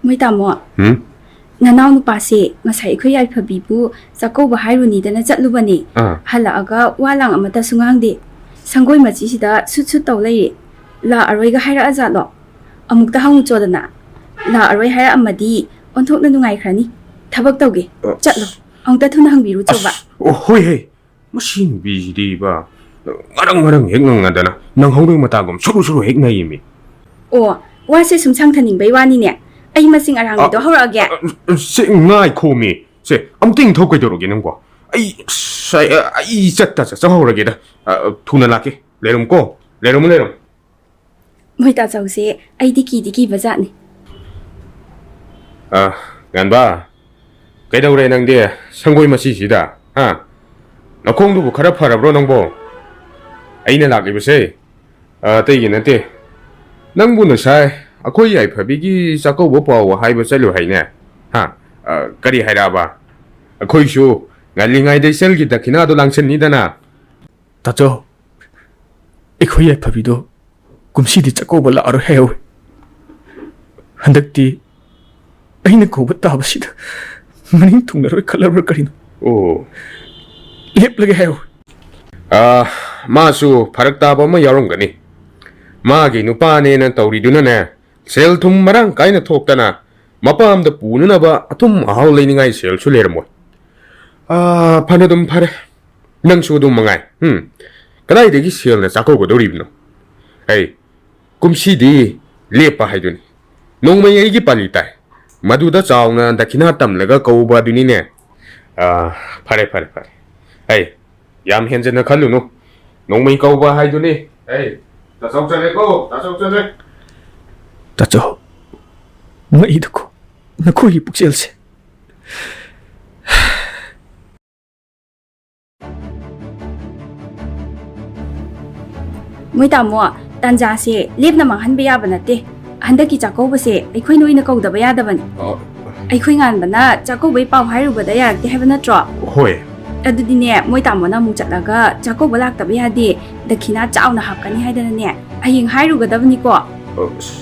ꯃꯣꯏ ꯇꯥꯃꯣ, ꯎꯝ? ꯅꯅꯥꯎ ꯅꯨꯄꯥꯁꯦ ꯉꯁꯥꯏ ꯑꯩꯈꯣꯏ ꯌꯥꯏꯐꯕꯤꯕꯨ ꯆꯥꯛꯀꯧꯕ ꯍꯥꯏꯔꯨꯅꯤꯗꯅ ꯆꯠꯂꯨꯕꯅꯦ꯫ ꯑꯥ꯫ ꯍꯜꯂꯛꯑꯒ ꯋꯥ ꯂꯥꯡ ꯑꯃꯠꯇꯁꯨ ꯉꯥꯡꯗꯦ꯫ ꯁꯪꯒꯣꯏ ꯃꯆꯤꯁꯤꯗ ꯁꯨꯠ ꯁꯨꯠ ꯇꯧ ꯂꯩꯔꯦ꯫ ꯂꯥꯛꯑꯔꯣꯏꯒ ꯍꯥꯏꯔꯛꯑꯖꯥꯠꯂꯣ? ꯑꯃꯨꯛꯇ ꯍꯪꯉꯨꯆꯣꯗꯅ꯫ ꯂꯥꯛꯑꯔꯣꯏ ꯍꯥꯏꯔꯛꯑꯝꯃꯗꯤ ꯑꯣꯟꯊꯣꯛꯅ ꯅꯨꯡꯉꯥꯏꯈ꯭ꯔꯅꯤ꯫ ꯊꯕꯛ ꯇꯧꯒꯦ꯫ ꯑ, ꯆꯠꯂꯣ꯫ ꯑꯃꯨꯛꯇ ꯊꯨꯅ ꯍꯪꯕꯤꯔꯨꯆꯣꯕ꯫ ꯑꯁ, ꯑꯣ, ꯍꯣꯏ ꯍꯦ꯫ ꯃꯁꯤ ꯅꯨꯄꯤꯁꯤꯗꯤꯕ, ꯉꯔꯪ ꯉꯔꯪ ꯍꯦꯛ ꯉꯪꯉꯗꯅ ꯅꯪꯍꯧꯗꯣꯏ ꯃꯇꯥꯒꯨꯝ ꯁꯨꯔꯨ ꯁꯨꯔꯨ ꯍꯦꯛ ꯅꯩꯌꯦꯃꯤ꯫ ꯑꯣ, ꯋꯥꯁꯦ ꯁꯨꯝ ꯁꯥꯡꯊꯅꯤꯡꯕꯩ ꯋꯥꯅꯤꯅꯦ꯫ ꯑꯩ ꯃꯁꯤꯡ ꯑꯔꯥꯡꯕꯤꯗꯣ ꯑ, ꯍꯧꯔꯛꯑꯒꯦ꯫ ꯑ, ꯁꯦ, ꯉꯥꯏꯈꯣꯃꯤ꯫ ꯁꯦ, ꯑꯝꯇ ꯏꯪꯊꯧ ꯀꯩꯗꯧꯔꯒꯦ ꯅꯪꯕꯣ? ꯑꯩ, ꯑꯁ, ꯑꯩ, ꯑꯩ ꯆꯠꯇ ꯆꯠꯆ ꯍꯧꯔꯒꯦꯗ꯫ ꯑ, ꯊꯨꯅ ꯂꯥꯛꯀꯦ꯫ ꯂꯩꯔꯝꯀꯣ꯫ ꯂꯩꯔꯝꯃꯨ, ꯂꯩꯔꯝꯃꯨ꯫ ꯃꯣꯏ ꯇꯥꯆꯧꯁꯦ ꯑꯩꯗꯤ ꯀꯤꯗꯤ ꯀꯤꯕ ꯖꯥꯠꯅꯤ꯫ ꯑ, ꯉꯥꯟꯕ, ꯀꯩꯗꯧꯔꯦ ꯅꯪꯗꯤ ꯁꯪꯒꯣꯏ ꯃꯆꯤꯁꯤꯗ? ꯍꯥ? ꯅꯈꯣꯡꯗꯨꯕꯨ ꯈꯔ ꯐꯔꯕ꯭ꯔꯣ ꯅꯪꯕꯣ? ꯑꯩꯅ ꯂꯥꯛꯂꯤꯕꯁꯦ, ꯑ, ꯑꯇꯩꯒꯤ ꯅꯠꯇꯦ꯫ ꯅꯪꯕꯨ ꯉꯁꯥꯏ ꯑꯩꯈꯣꯏ ꯌꯥꯏꯐꯕꯤꯒꯤ ꯆꯥꯛꯀꯧꯕ ꯄꯥꯎ ꯍꯥꯏꯕ ꯆꯠꯂꯨ ꯍꯥꯏꯅꯦ? ꯍꯥ? ꯑ, ꯀꯔꯤ ꯍꯥꯏꯔꯛꯑꯕ? ꯑꯩꯈꯣꯏꯁꯨ ꯉꯜꯂꯤꯉꯩꯗ ꯏꯆꯜꯒꯤ ꯗꯈꯤꯅꯥꯗꯣ ꯂꯥꯡꯁꯟꯅꯤꯗꯅ꯫ ꯇꯥꯆꯧ, ꯑꯩꯈꯣꯏ ꯌꯥꯏꯐꯕꯤꯗꯣ ꯀꯨꯝꯁꯤꯗꯤ ꯆꯥꯛꯀꯧꯕ ꯂꯥꯛꯑꯔꯣꯏ ꯍꯥꯏꯍꯧꯋꯤ꯫ ꯍꯟꯗꯛꯇꯤ ꯑꯩꯅ ꯀꯧꯕ ꯇꯥꯕꯁꯤꯗ ꯃꯅꯤꯡ ꯊꯨꯡꯅꯔꯣꯏ ꯈꯜꯂꯕ꯭ꯔꯥ ꯀꯔꯤꯅꯣ? ꯑꯣ꯫ ꯂꯦꯞꯂꯒꯦ ꯍꯥꯏꯍꯧꯋꯤ꯫ ꯑꯥ, ꯃꯥꯁꯨ ꯐꯔꯛ ꯇꯥꯕ ꯑꯃ ꯌꯥꯎꯔꯝꯒꯅꯤ꯫ ꯃꯥꯒꯤ ꯅꯨꯄꯥꯅꯦꯅ ꯇꯧꯔꯤꯗꯨꯅꯅꯦ, ꯁꯦꯜ ꯊꯨꯝ ꯃꯔꯥꯡ ꯀꯥꯏꯅ ꯊꯣꯛꯇꯅ ꯃꯄꯥꯝꯗ ꯄꯨꯅꯅꯕ ꯑꯊꯨꯝ ꯑꯍꯥꯎ ꯂꯩꯅꯤꯡꯉꯥꯏ ꯁꯦꯜꯁꯨ ꯂꯩꯔꯝꯃꯣꯏ꯫ ꯑꯥ, ꯐꯅꯗꯨꯝ ꯐꯔꯦ, ꯅꯪꯁꯨ ꯑꯗꯨꯝ ꯃꯉꯥꯏ꯫ ꯎꯝ, ꯀꯗꯥꯏꯗꯒꯤ ꯁꯦꯜꯅ ꯆꯥꯛꯀꯧꯒꯗꯧꯔꯤꯕꯅꯣ? ꯑꯩ ꯀꯨꯝꯁꯤꯗꯤ ꯂꯦꯞꯄ ꯍꯥꯏꯗꯨꯅꯤ꯫ ꯅꯣꯡꯃꯩ ꯑꯩꯒꯤ ꯄꯥꯂꯤ ꯇꯥꯏ꯫ ꯃꯗꯨꯗ ꯆꯥꯎꯅ ꯗꯈꯤꯅꯥ ꯇꯝꯂꯒ ꯀꯧꯕ ꯑꯗꯨꯅꯤꯅꯦ꯫ ꯑꯥ, ꯐꯔꯦ, ꯐꯔꯦ, ꯐꯔꯦ꯫ ꯑꯩ ꯌꯥꯝ ꯍꯦꯟꯖꯟꯅ ꯈꯜꯂꯨꯅꯨ꯫ ꯅꯣꯡꯃꯩ ꯀꯧꯕ ꯍꯥꯏꯗꯨꯅꯤ꯫ ꯑꯩ ꯇꯥꯆꯧ ꯆꯠꯂꯦꯀꯣ, ꯇꯥꯆꯧ ꯆꯠꯂꯦ꯫ ꯇꯥꯆꯧ, ꯉꯛꯏꯗꯀꯣ ꯅꯈꯣꯏꯒꯤ ꯄꯨꯛꯆꯦꯜꯁꯦ꯫ ꯃꯣꯏ ꯇꯥꯃꯣ, ꯇꯥꯟꯖꯥꯁꯦ ꯂꯦꯞꯅ ꯃꯥꯡꯍꯟꯕ ꯌꯥꯕ ꯅꯠꯇꯦ꯫ ꯍꯟꯗꯛꯀꯤ ꯆꯥꯛꯀꯧꯕꯁꯦ ꯑꯩꯈꯣꯏꯅ ꯑꯣꯏꯅ ꯀꯧꯗꯕ ꯌꯥꯗꯕꯅꯤ꯫ ꯑ, ꯑꯩꯈꯣꯏ ꯉꯥꯟꯕꯅ ꯆꯥꯛꯀꯧꯕꯩ ꯄꯥꯎ ꯍꯥꯏꯔꯨꯕꯗ ꯌꯥꯔꯛꯇꯦ ꯍꯥꯏꯕ ꯅꯠꯇ꯭ꯔꯣ? ꯍꯣꯏ꯫ ꯑꯗꯨꯗꯤꯅꯦ, ꯃꯣꯏ ꯇꯥꯃꯣꯅ ꯑꯃꯨꯛ ꯆꯠꯂꯒ ꯆꯥꯛꯀꯧꯕ ꯂꯥꯛꯇꯕ ꯌꯥꯗꯦ, ꯗꯈꯤꯅꯥ ꯆꯥꯎꯅ ꯍꯥꯞꯀꯅꯤ ꯍꯥꯏꯗꯅꯅꯦ, ꯍꯌꯦꯡ ꯍꯥꯏꯔꯨꯒꯗꯕꯅꯤꯀꯣ꯫ ꯑꯁ꯫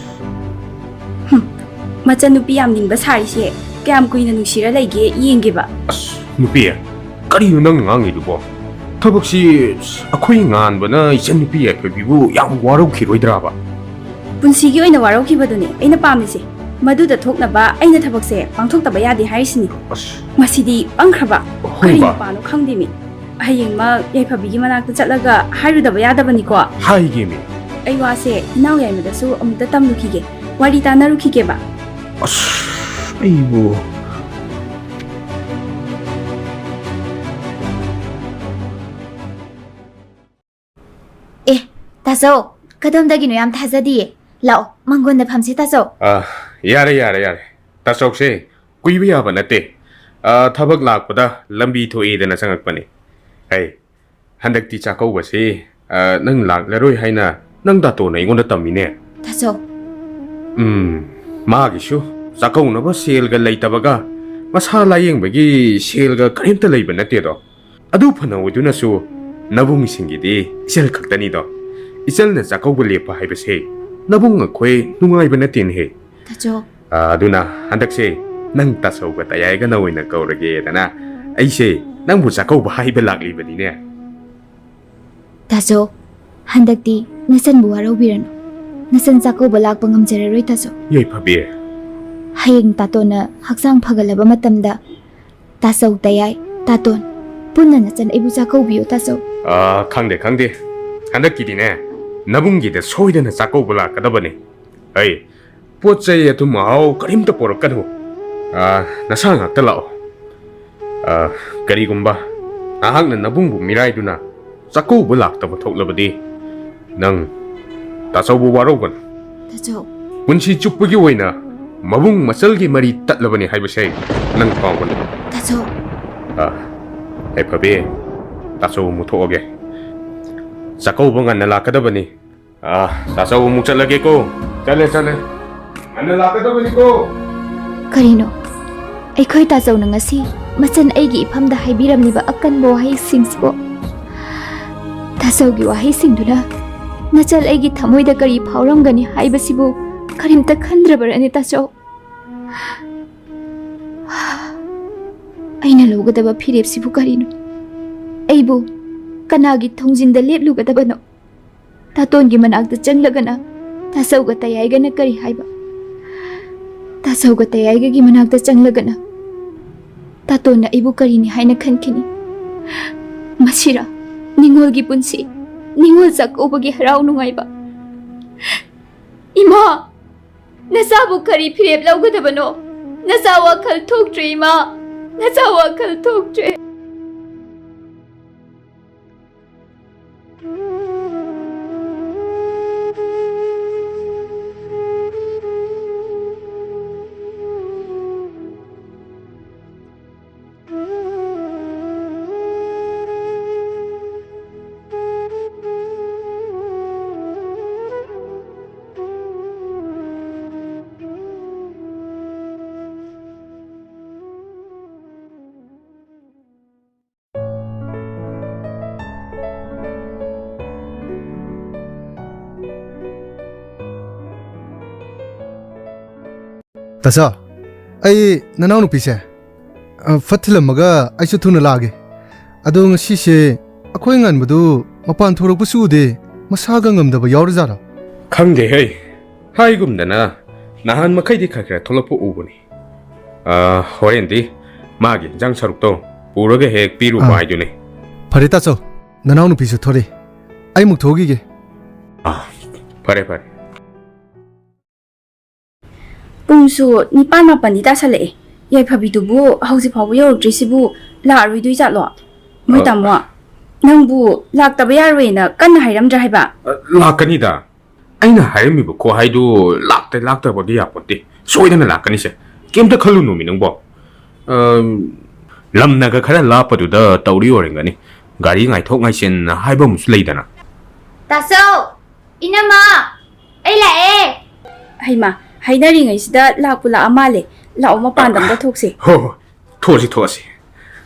ꯍꯨꯝ, ꯃꯆꯟꯅꯨꯄꯤ ꯌꯥꯝ ꯅꯤꯡꯕ ꯁꯥꯔꯤꯁꯦ ꯀꯌꯥꯝ ꯀꯨꯏꯅ ꯅꯨꯡꯁꯤꯔ ꯂꯩꯒꯦ ꯌꯦꯡꯒꯦꯕ꯫ ꯑꯁ, ꯅꯨꯄꯤ, ꯀꯔꯤꯅꯣ ꯅꯪꯅ ꯉꯥꯡꯉꯤꯗꯨꯕꯣ? ꯊꯕꯛꯁꯤ ꯑꯩꯈꯣꯏ ꯉꯥꯟꯕꯅ ꯏꯆꯟꯅꯨꯄꯤ ꯌꯥꯏꯐꯕꯤꯕꯨ ꯌꯥꯝ ꯋꯥꯔꯧꯈꯤꯔꯣꯏꯗ꯭ꯔꯥꯕ? ꯄꯨꯟꯁꯤꯒꯤ ꯑꯣꯏꯅ ꯋꯥꯔꯧꯈꯤꯕꯗꯨꯅꯦ ꯑꯩꯅ ꯄꯥꯝꯃꯤꯁꯦ꯫ ꯃꯗꯨꯗ ꯊꯣꯛꯅꯕ ꯑꯩꯅ ꯊꯕꯛꯁꯦ ꯄꯥꯡꯊꯣꯛꯇꯕ ꯌꯥꯗꯦ ꯍꯥꯏꯔꯤꯁꯤꯅꯤ꯫ ꯑꯁ꯫ ꯃꯁꯤꯗꯤ ꯄꯪꯈ꯭ꯔꯕ꯫ ꯍꯣꯏꯕ꯫ ꯀꯔꯤ ꯅꯨꯄꯥꯅꯣ ꯈꯪꯗꯦꯃꯤ꯫ ꯍꯌꯦꯡꯃꯛ ꯌꯥꯏꯐꯕꯤꯒꯤ ꯃꯅꯥꯛꯇ ꯆꯠꯂꯒ ꯍꯥꯏꯔꯨꯗꯕ ꯌꯥꯗꯕꯅꯤꯀꯣ꯫ ꯍꯥꯏꯒꯦꯃꯤ꯫ ꯑꯩ ꯋꯥꯁꯦ ꯏꯅꯥꯎ ꯌꯥꯏꯃꯗꯁꯨ ꯑꯃꯨꯛꯇ ꯇꯝꯂꯨꯈꯤꯒꯦ, ꯋꯥꯔꯤ ꯇꯥꯅꯔꯨꯈꯤꯒꯦꯕ꯫ ꯑꯁ, ꯑꯩꯕꯨ꯫ ꯑꯦ, ꯇꯥꯆꯧ, ꯀꯗꯣꯝꯗꯒꯤꯅꯣ? ꯌꯥꯝ ꯊꯥꯖꯗꯤꯌꯦ꯫ ꯂꯥꯛꯑꯣ, ꯃꯪꯒꯣꯟꯗ ꯐꯝꯁꯦ, ꯇꯥꯆꯧ꯫ ꯑ, ꯌꯥꯔꯦ, ꯌꯥꯔꯦ, ꯌꯥꯔꯦ꯫ ꯇꯥꯆꯧꯁꯦ ꯀꯨꯏꯕ ꯌꯥꯕ ꯅꯠꯇꯦ꯫ ꯑ, ꯊꯕꯛ ꯂꯥꯛꯄꯗ ꯂꯝꯕꯤ ꯊꯣꯛꯑꯦꯗꯅ ꯆꯪꯉꯛꯄꯅꯦ꯫ ꯑꯩ ꯍꯟꯗꯛꯇꯤ ꯆꯥꯛꯀꯧꯕꯁꯤ, ꯑ, ꯅꯪ ꯂꯥꯛꯂꯔꯣꯏ ꯍꯥꯏꯅ ꯅꯪ ꯗꯥꯇꯣꯅ ꯑꯩꯉꯣꯟꯗ ꯇꯝꯃꯤꯅꯦ꯫ ꯇꯥꯆꯧ꯫ ꯎꯝ, ꯃꯥꯒꯤꯁꯨ ꯆꯥꯛꯀꯧꯅꯕ ꯁꯦꯜꯒ ꯂꯩꯇꯕꯒ, ꯃꯁꯥ ꯂꯥꯌꯦꯡꯕꯒꯤ ꯁꯦꯜꯒ ꯀꯔꯤꯝꯇ ꯂꯩꯕ ꯅꯠꯇꯦꯗꯣ꯫ ꯑꯗꯨ ꯐꯅ ꯑꯣꯏꯗꯨꯅꯁꯨ ꯅꯕꯨꯡꯁꯤꯡꯒꯤꯗꯤ ꯏꯆꯜ ꯈꯛꯇꯅꯤꯗꯣ꯫ ꯏꯆꯜꯅ ꯆꯥꯛꯀꯧꯕ ꯂꯦꯞꯄ ꯍꯥꯏꯕꯁꯦ ꯅꯕꯨꯡ ꯑꯩꯈꯣꯏ ꯅꯨꯡꯉꯥꯏꯕ ꯅꯠꯇꯦꯅꯦꯍꯦ꯫ ꯇꯥꯆꯧ꯫ ꯑ, ꯑꯗꯨꯅ ꯍꯟꯗꯛꯁꯦ ꯅꯪ ꯇꯥꯆꯧꯒ ꯇꯌꯥꯏꯒꯅ ꯑꯣꯏꯅ ꯀꯧꯔꯒꯦꯗꯅ ꯑꯩꯁꯦ ꯅꯪꯕꯨ ꯆꯥꯛꯀꯧꯕ ꯍꯥꯏꯕ ꯂꯥꯛꯂꯤꯕꯅꯤꯅꯦ꯫ ꯇꯥꯆꯧ, ꯍꯟꯗꯛꯇꯤ ꯅꯆꯟꯕꯨ ꯋꯥꯔꯧꯕꯤꯔꯅꯨ꯫ ꯅꯆꯟ ꯆꯥꯛꯀꯧꯕ ꯂꯥꯛꯄ ꯉꯝꯖꯔꯔꯣꯏ, ꯇꯥꯆꯧ꯫ ꯌꯥꯏꯐꯕꯤ꯫ ꯍꯌꯦꯡ ꯇꯥꯇꯣꯟꯅ ꯍꯛꯆꯥꯡ ꯐꯒꯠꯂꯕ ꯃꯇꯝꯗ, ꯇꯥꯆꯧ, ꯇꯌꯥꯏ, ꯇꯥꯇꯣꯟ, ꯄꯨꯟꯅ ꯅꯆꯟ ꯑꯩꯕꯨ ꯆꯥꯛꯀꯧꯕꯤꯌꯨ, ꯇꯥꯆꯧ꯫ ꯑꯥ, ꯈꯪꯗꯦ, ꯈꯪꯗꯦ꯫ ꯍꯟꯗꯛꯀꯤꯗꯤꯅꯦ, ꯅꯕꯨꯡꯒꯤꯗ ꯁꯣꯏꯗꯅ ꯆꯥꯛꯀꯧꯕ ꯂꯥꯛꯀꯗꯕꯅꯤ꯫ ꯑꯩ ꯄꯣꯠ ꯆꯩ ꯑꯊꯨꯝ ꯑꯍꯥꯎ ꯀꯔꯤꯝꯇ ꯄꯣꯔꯛꯀꯅꯨ꯫ ꯑꯥ, ꯅꯁꯥ ꯉꯥꯛꯇ ꯂꯥꯛꯑꯣ꯫ ꯑꯥ, ꯀꯔꯤꯒꯨꯝꯕ ꯅꯍꯥꯛꯅ ꯅꯕꯨꯡꯕꯨ ꯃꯤꯔꯥꯏꯗꯨꯅ ꯆꯥꯛꯀꯧꯕ ꯂꯥꯛꯇꯕ ꯊꯣꯛꯂꯕꯗꯤ, ꯅꯪ ꯇꯥꯆꯧꯕꯨ ꯋꯥꯔꯧꯒꯅꯨ꯫ ꯇꯥꯆꯧ꯫ ꯄꯨꯟꯁꯤ ꯆꯨꯞꯄꯒꯤ ꯑꯣꯏꯅ ꯃꯕꯨꯡ ꯃꯆꯜꯒꯤ ꯃꯔꯤ ꯇꯠꯂꯕꯅꯤ ꯍꯥꯏꯕꯁꯦ ꯅꯪ ꯀꯥꯎꯒꯅꯨ꯫ ꯇꯥꯆꯧ꯫ ꯑꯥ, ꯌꯥꯏꯐꯕꯤ, ꯇꯥꯆꯧ ꯑꯃꯨꯛ ꯊꯣꯛꯑꯒꯦ꯫ ꯆꯥꯛꯀꯧꯕ ꯉꯟꯅ ꯂꯥꯛꯀꯗꯕꯅꯤ꯫ ꯑꯥ, ꯇꯥꯆꯧ ꯑꯃꯨꯛ ꯆꯠꯂꯒꯦꯀꯣ꯫ ꯆꯠꯂꯦ, ꯆꯠꯂꯦ꯫ ꯉꯟꯅ ꯂꯥꯛꯀꯗꯕꯅꯤꯀꯣ꯫ ꯀꯔꯤꯅꯣ? ꯑꯩꯈꯣꯏ ꯇꯥꯆꯧꯅ ꯉꯁꯤ ꯃꯆꯟ ꯑꯩꯒꯤ ꯏꯐꯝꯗ ꯍꯥꯏꯕꯤꯔꯝꯂꯤꯕ ꯑꯀꯟꯕ ꯋꯥꯍꯩꯁꯤꯡꯁꯤꯕꯣ? ꯇꯥꯆꯧꯒꯤ ꯋꯥꯍꯩꯁꯤꯡꯗꯨꯅ ꯅꯆꯜ ꯑꯩꯒꯤ ꯊꯃꯣꯏꯗ ꯀꯔꯤ ꯐꯥꯎꯔꯝꯒꯅꯤ ꯍꯥꯏꯕꯁꯤꯕꯨ ꯀꯔꯤꯝꯇ ꯈꯟꯗ꯭ꯔꯕꯔꯅꯦ, ꯇꯥꯆꯧ? ꯑꯩꯅ ꯂꯧꯒꯗꯕ ꯐꯤꯔꯦꯞꯁꯤꯕꯨ ꯀꯔꯤꯅꯣ? ꯑꯩꯕꯨ ꯀꯅꯥꯒꯤ ꯊꯣꯡꯖꯤꯟꯗ ꯂꯦꯞꯂꯨꯒꯗꯕꯅꯣ? ꯇꯥꯇꯣꯟꯒꯤ ꯃꯅꯥꯛꯇ ꯆꯪꯂꯒꯅ ꯇꯥꯆꯧꯒ ꯇꯌꯥꯏꯒꯅ ꯀꯔꯤ ꯍꯥꯏꯕ? ꯇꯥꯆꯧꯒ ꯇꯌꯥꯏꯒꯒꯤ ꯃꯅꯥꯛꯇ ꯆꯪꯂꯒꯅ ꯇꯥꯇꯣꯟꯅ ꯑꯩꯕꯨ ꯀꯔꯤꯅꯤ ꯍꯥꯏꯅ ꯈꯟꯈꯤꯅꯤ? ꯃꯁꯤꯔꯥ ꯅꯤꯉꯣꯜꯒꯤ ꯄꯨꯟꯁꯤ, ꯅꯤꯉꯣꯜ ꯆꯥꯛꯀꯧꯕꯒꯤ ꯍꯔꯥꯎ ꯅꯨꯡꯉꯥꯏꯕ? ꯏꯃꯥ! ꯅꯆꯥꯕꯨ ꯀꯔꯤ ꯐꯤꯔꯦꯞ ꯂꯧꯒꯗꯕꯅꯣ? ꯅꯆꯥ ꯋꯥꯈꯜ ꯊꯣꯛꯇ꯭ꯔꯦ, ꯏꯃꯥ꯫ ꯅꯆꯥ ꯋꯥꯈꯜ ꯊꯣꯛꯇ꯭ꯔꯦ꯫ ꯇꯥꯆꯥ, ꯑꯩ ꯅꯅꯥꯎꯅꯨꯄꯤꯁꯦ, ꯑ, ꯐꯠ ꯊꯤꯜꯂꯝꯃꯒ ꯑꯩꯁꯨ ꯊꯨꯅ ꯂꯥꯛꯑꯒꯦ꯫ ꯑꯗꯣ ꯉꯁꯤꯁꯦ ꯑꯩꯈꯣꯏ ꯉꯟꯕꯗꯨ ꯃꯄꯥꯟ ꯊꯣꯔꯛꯄꯁꯨ ꯎꯗꯦ, ꯃꯁꯥꯒ ꯉꯝꯗꯕ ꯌꯥꯎꯔꯖꯥꯠꯂꯣ? ꯈꯪꯗꯦꯍꯦ꯫ ꯍꯥꯏꯒꯨꯝꯗꯅ ꯅꯍꯥꯟ ꯃꯈꯩꯗꯤ ꯈꯔ ꯈꯔ ꯊꯣꯛꯂꯛꯄ ꯎꯕꯅꯤ꯫ ꯑ, ꯍꯣꯔꯦꯟꯗꯤ ꯃꯥꯒꯤ ꯏꯟꯖꯥꯡ ꯁꯔꯨꯛꯇꯣ ꯄꯨꯔꯒ ꯍꯦꯛ ꯄꯤꯔꯨꯕ ꯑꯥ꯫ ꯍꯥꯏꯗꯨꯅꯤ꯫ ꯐꯔꯦ ꯇꯥꯆꯧ, ꯅꯅꯥꯎꯅꯨꯄꯤꯁꯨ ꯊꯣꯔꯛꯑꯦ꯫ ꯑꯩ ꯑꯃꯨꯛ ꯊꯣꯛꯈꯤꯒꯦ꯫ ꯑꯥ, ꯐꯔꯦ, ꯐꯔꯦ꯫ ꯄꯨꯡꯁꯨ ꯅꯤꯄꯥꯟ ꯃꯥꯄꯟꯗꯤ ꯇꯥꯁꯜꯂꯛꯑꯦ꯫ ꯌꯥꯏꯐꯕꯤꯗꯨꯕꯨ ꯍꯧꯖꯤꯛ ꯐꯥꯎꯕ ꯌꯧꯔꯛꯇ꯭ꯔꯤꯁꯤꯕꯨ ꯂꯥꯛꯑꯔꯣꯏꯗꯣꯏ ꯖꯥꯠꯂꯣ? ꯃꯣꯏ ꯑ, ꯇꯥꯃꯣ, ꯅꯪꯕꯨ ꯂꯥꯛꯇꯕ ꯌꯥꯔꯣꯏꯅ ꯀꯟꯅ ꯍꯥꯏꯔꯝꯗ꯭ꯔꯥ ꯍꯥꯏꯕ? ꯑ, ꯂꯥꯛꯀꯅꯤꯗ꯫ ꯑꯩꯅ ꯍꯥꯏꯔꯝꯃꯤꯕ ꯈꯨꯍꯥꯏꯗꯨ ꯂꯥꯛꯇ ꯂꯥꯛꯇꯕꯗꯤ ꯌꯥꯄꯣꯠꯇꯦ꯫ ꯁꯣꯏꯗꯅ ꯂꯥꯛꯀꯅꯤꯁꯦ꯫ ꯀꯩꯝꯇ ꯈꯜꯂꯨꯅꯨꯃꯤ ꯅꯪꯕꯣ꯫ ꯑ, ꯂꯝꯅꯒ ꯈꯔ ꯂꯥꯞꯄꯗꯨꯗ ꯇꯧꯔꯤ ꯑꯣꯏꯔꯝꯒꯅꯤ꯫ ꯒꯥꯔꯤ ꯉꯥꯏꯊꯣꯛ ꯉꯥꯏꯁꯤꯟ ꯍꯥꯏꯕ ꯑꯃꯁꯨ ꯂꯩꯗꯅ꯫ ꯇꯥꯆꯧ! ꯏꯅꯝꯃ! ꯑꯩ ꯂꯥꯛꯑꯦ! ꯍꯩꯃꯥ, ꯍꯥꯏꯅꯔꯤꯉꯩꯁꯤꯗ ꯂꯥꯛꯄꯨ ꯂꯥꯛꯑ ꯃꯥꯜꯂꯦ꯫ ꯂꯥꯛꯑꯣ, ꯃꯄꯥꯟꯗ ꯑꯝꯇ ꯊꯣꯛꯁꯦ꯫ ꯍꯣ, ꯍꯣ꯫ ꯊꯣꯛꯑꯁꯤ, ꯊꯣꯛꯑꯁꯤ꯫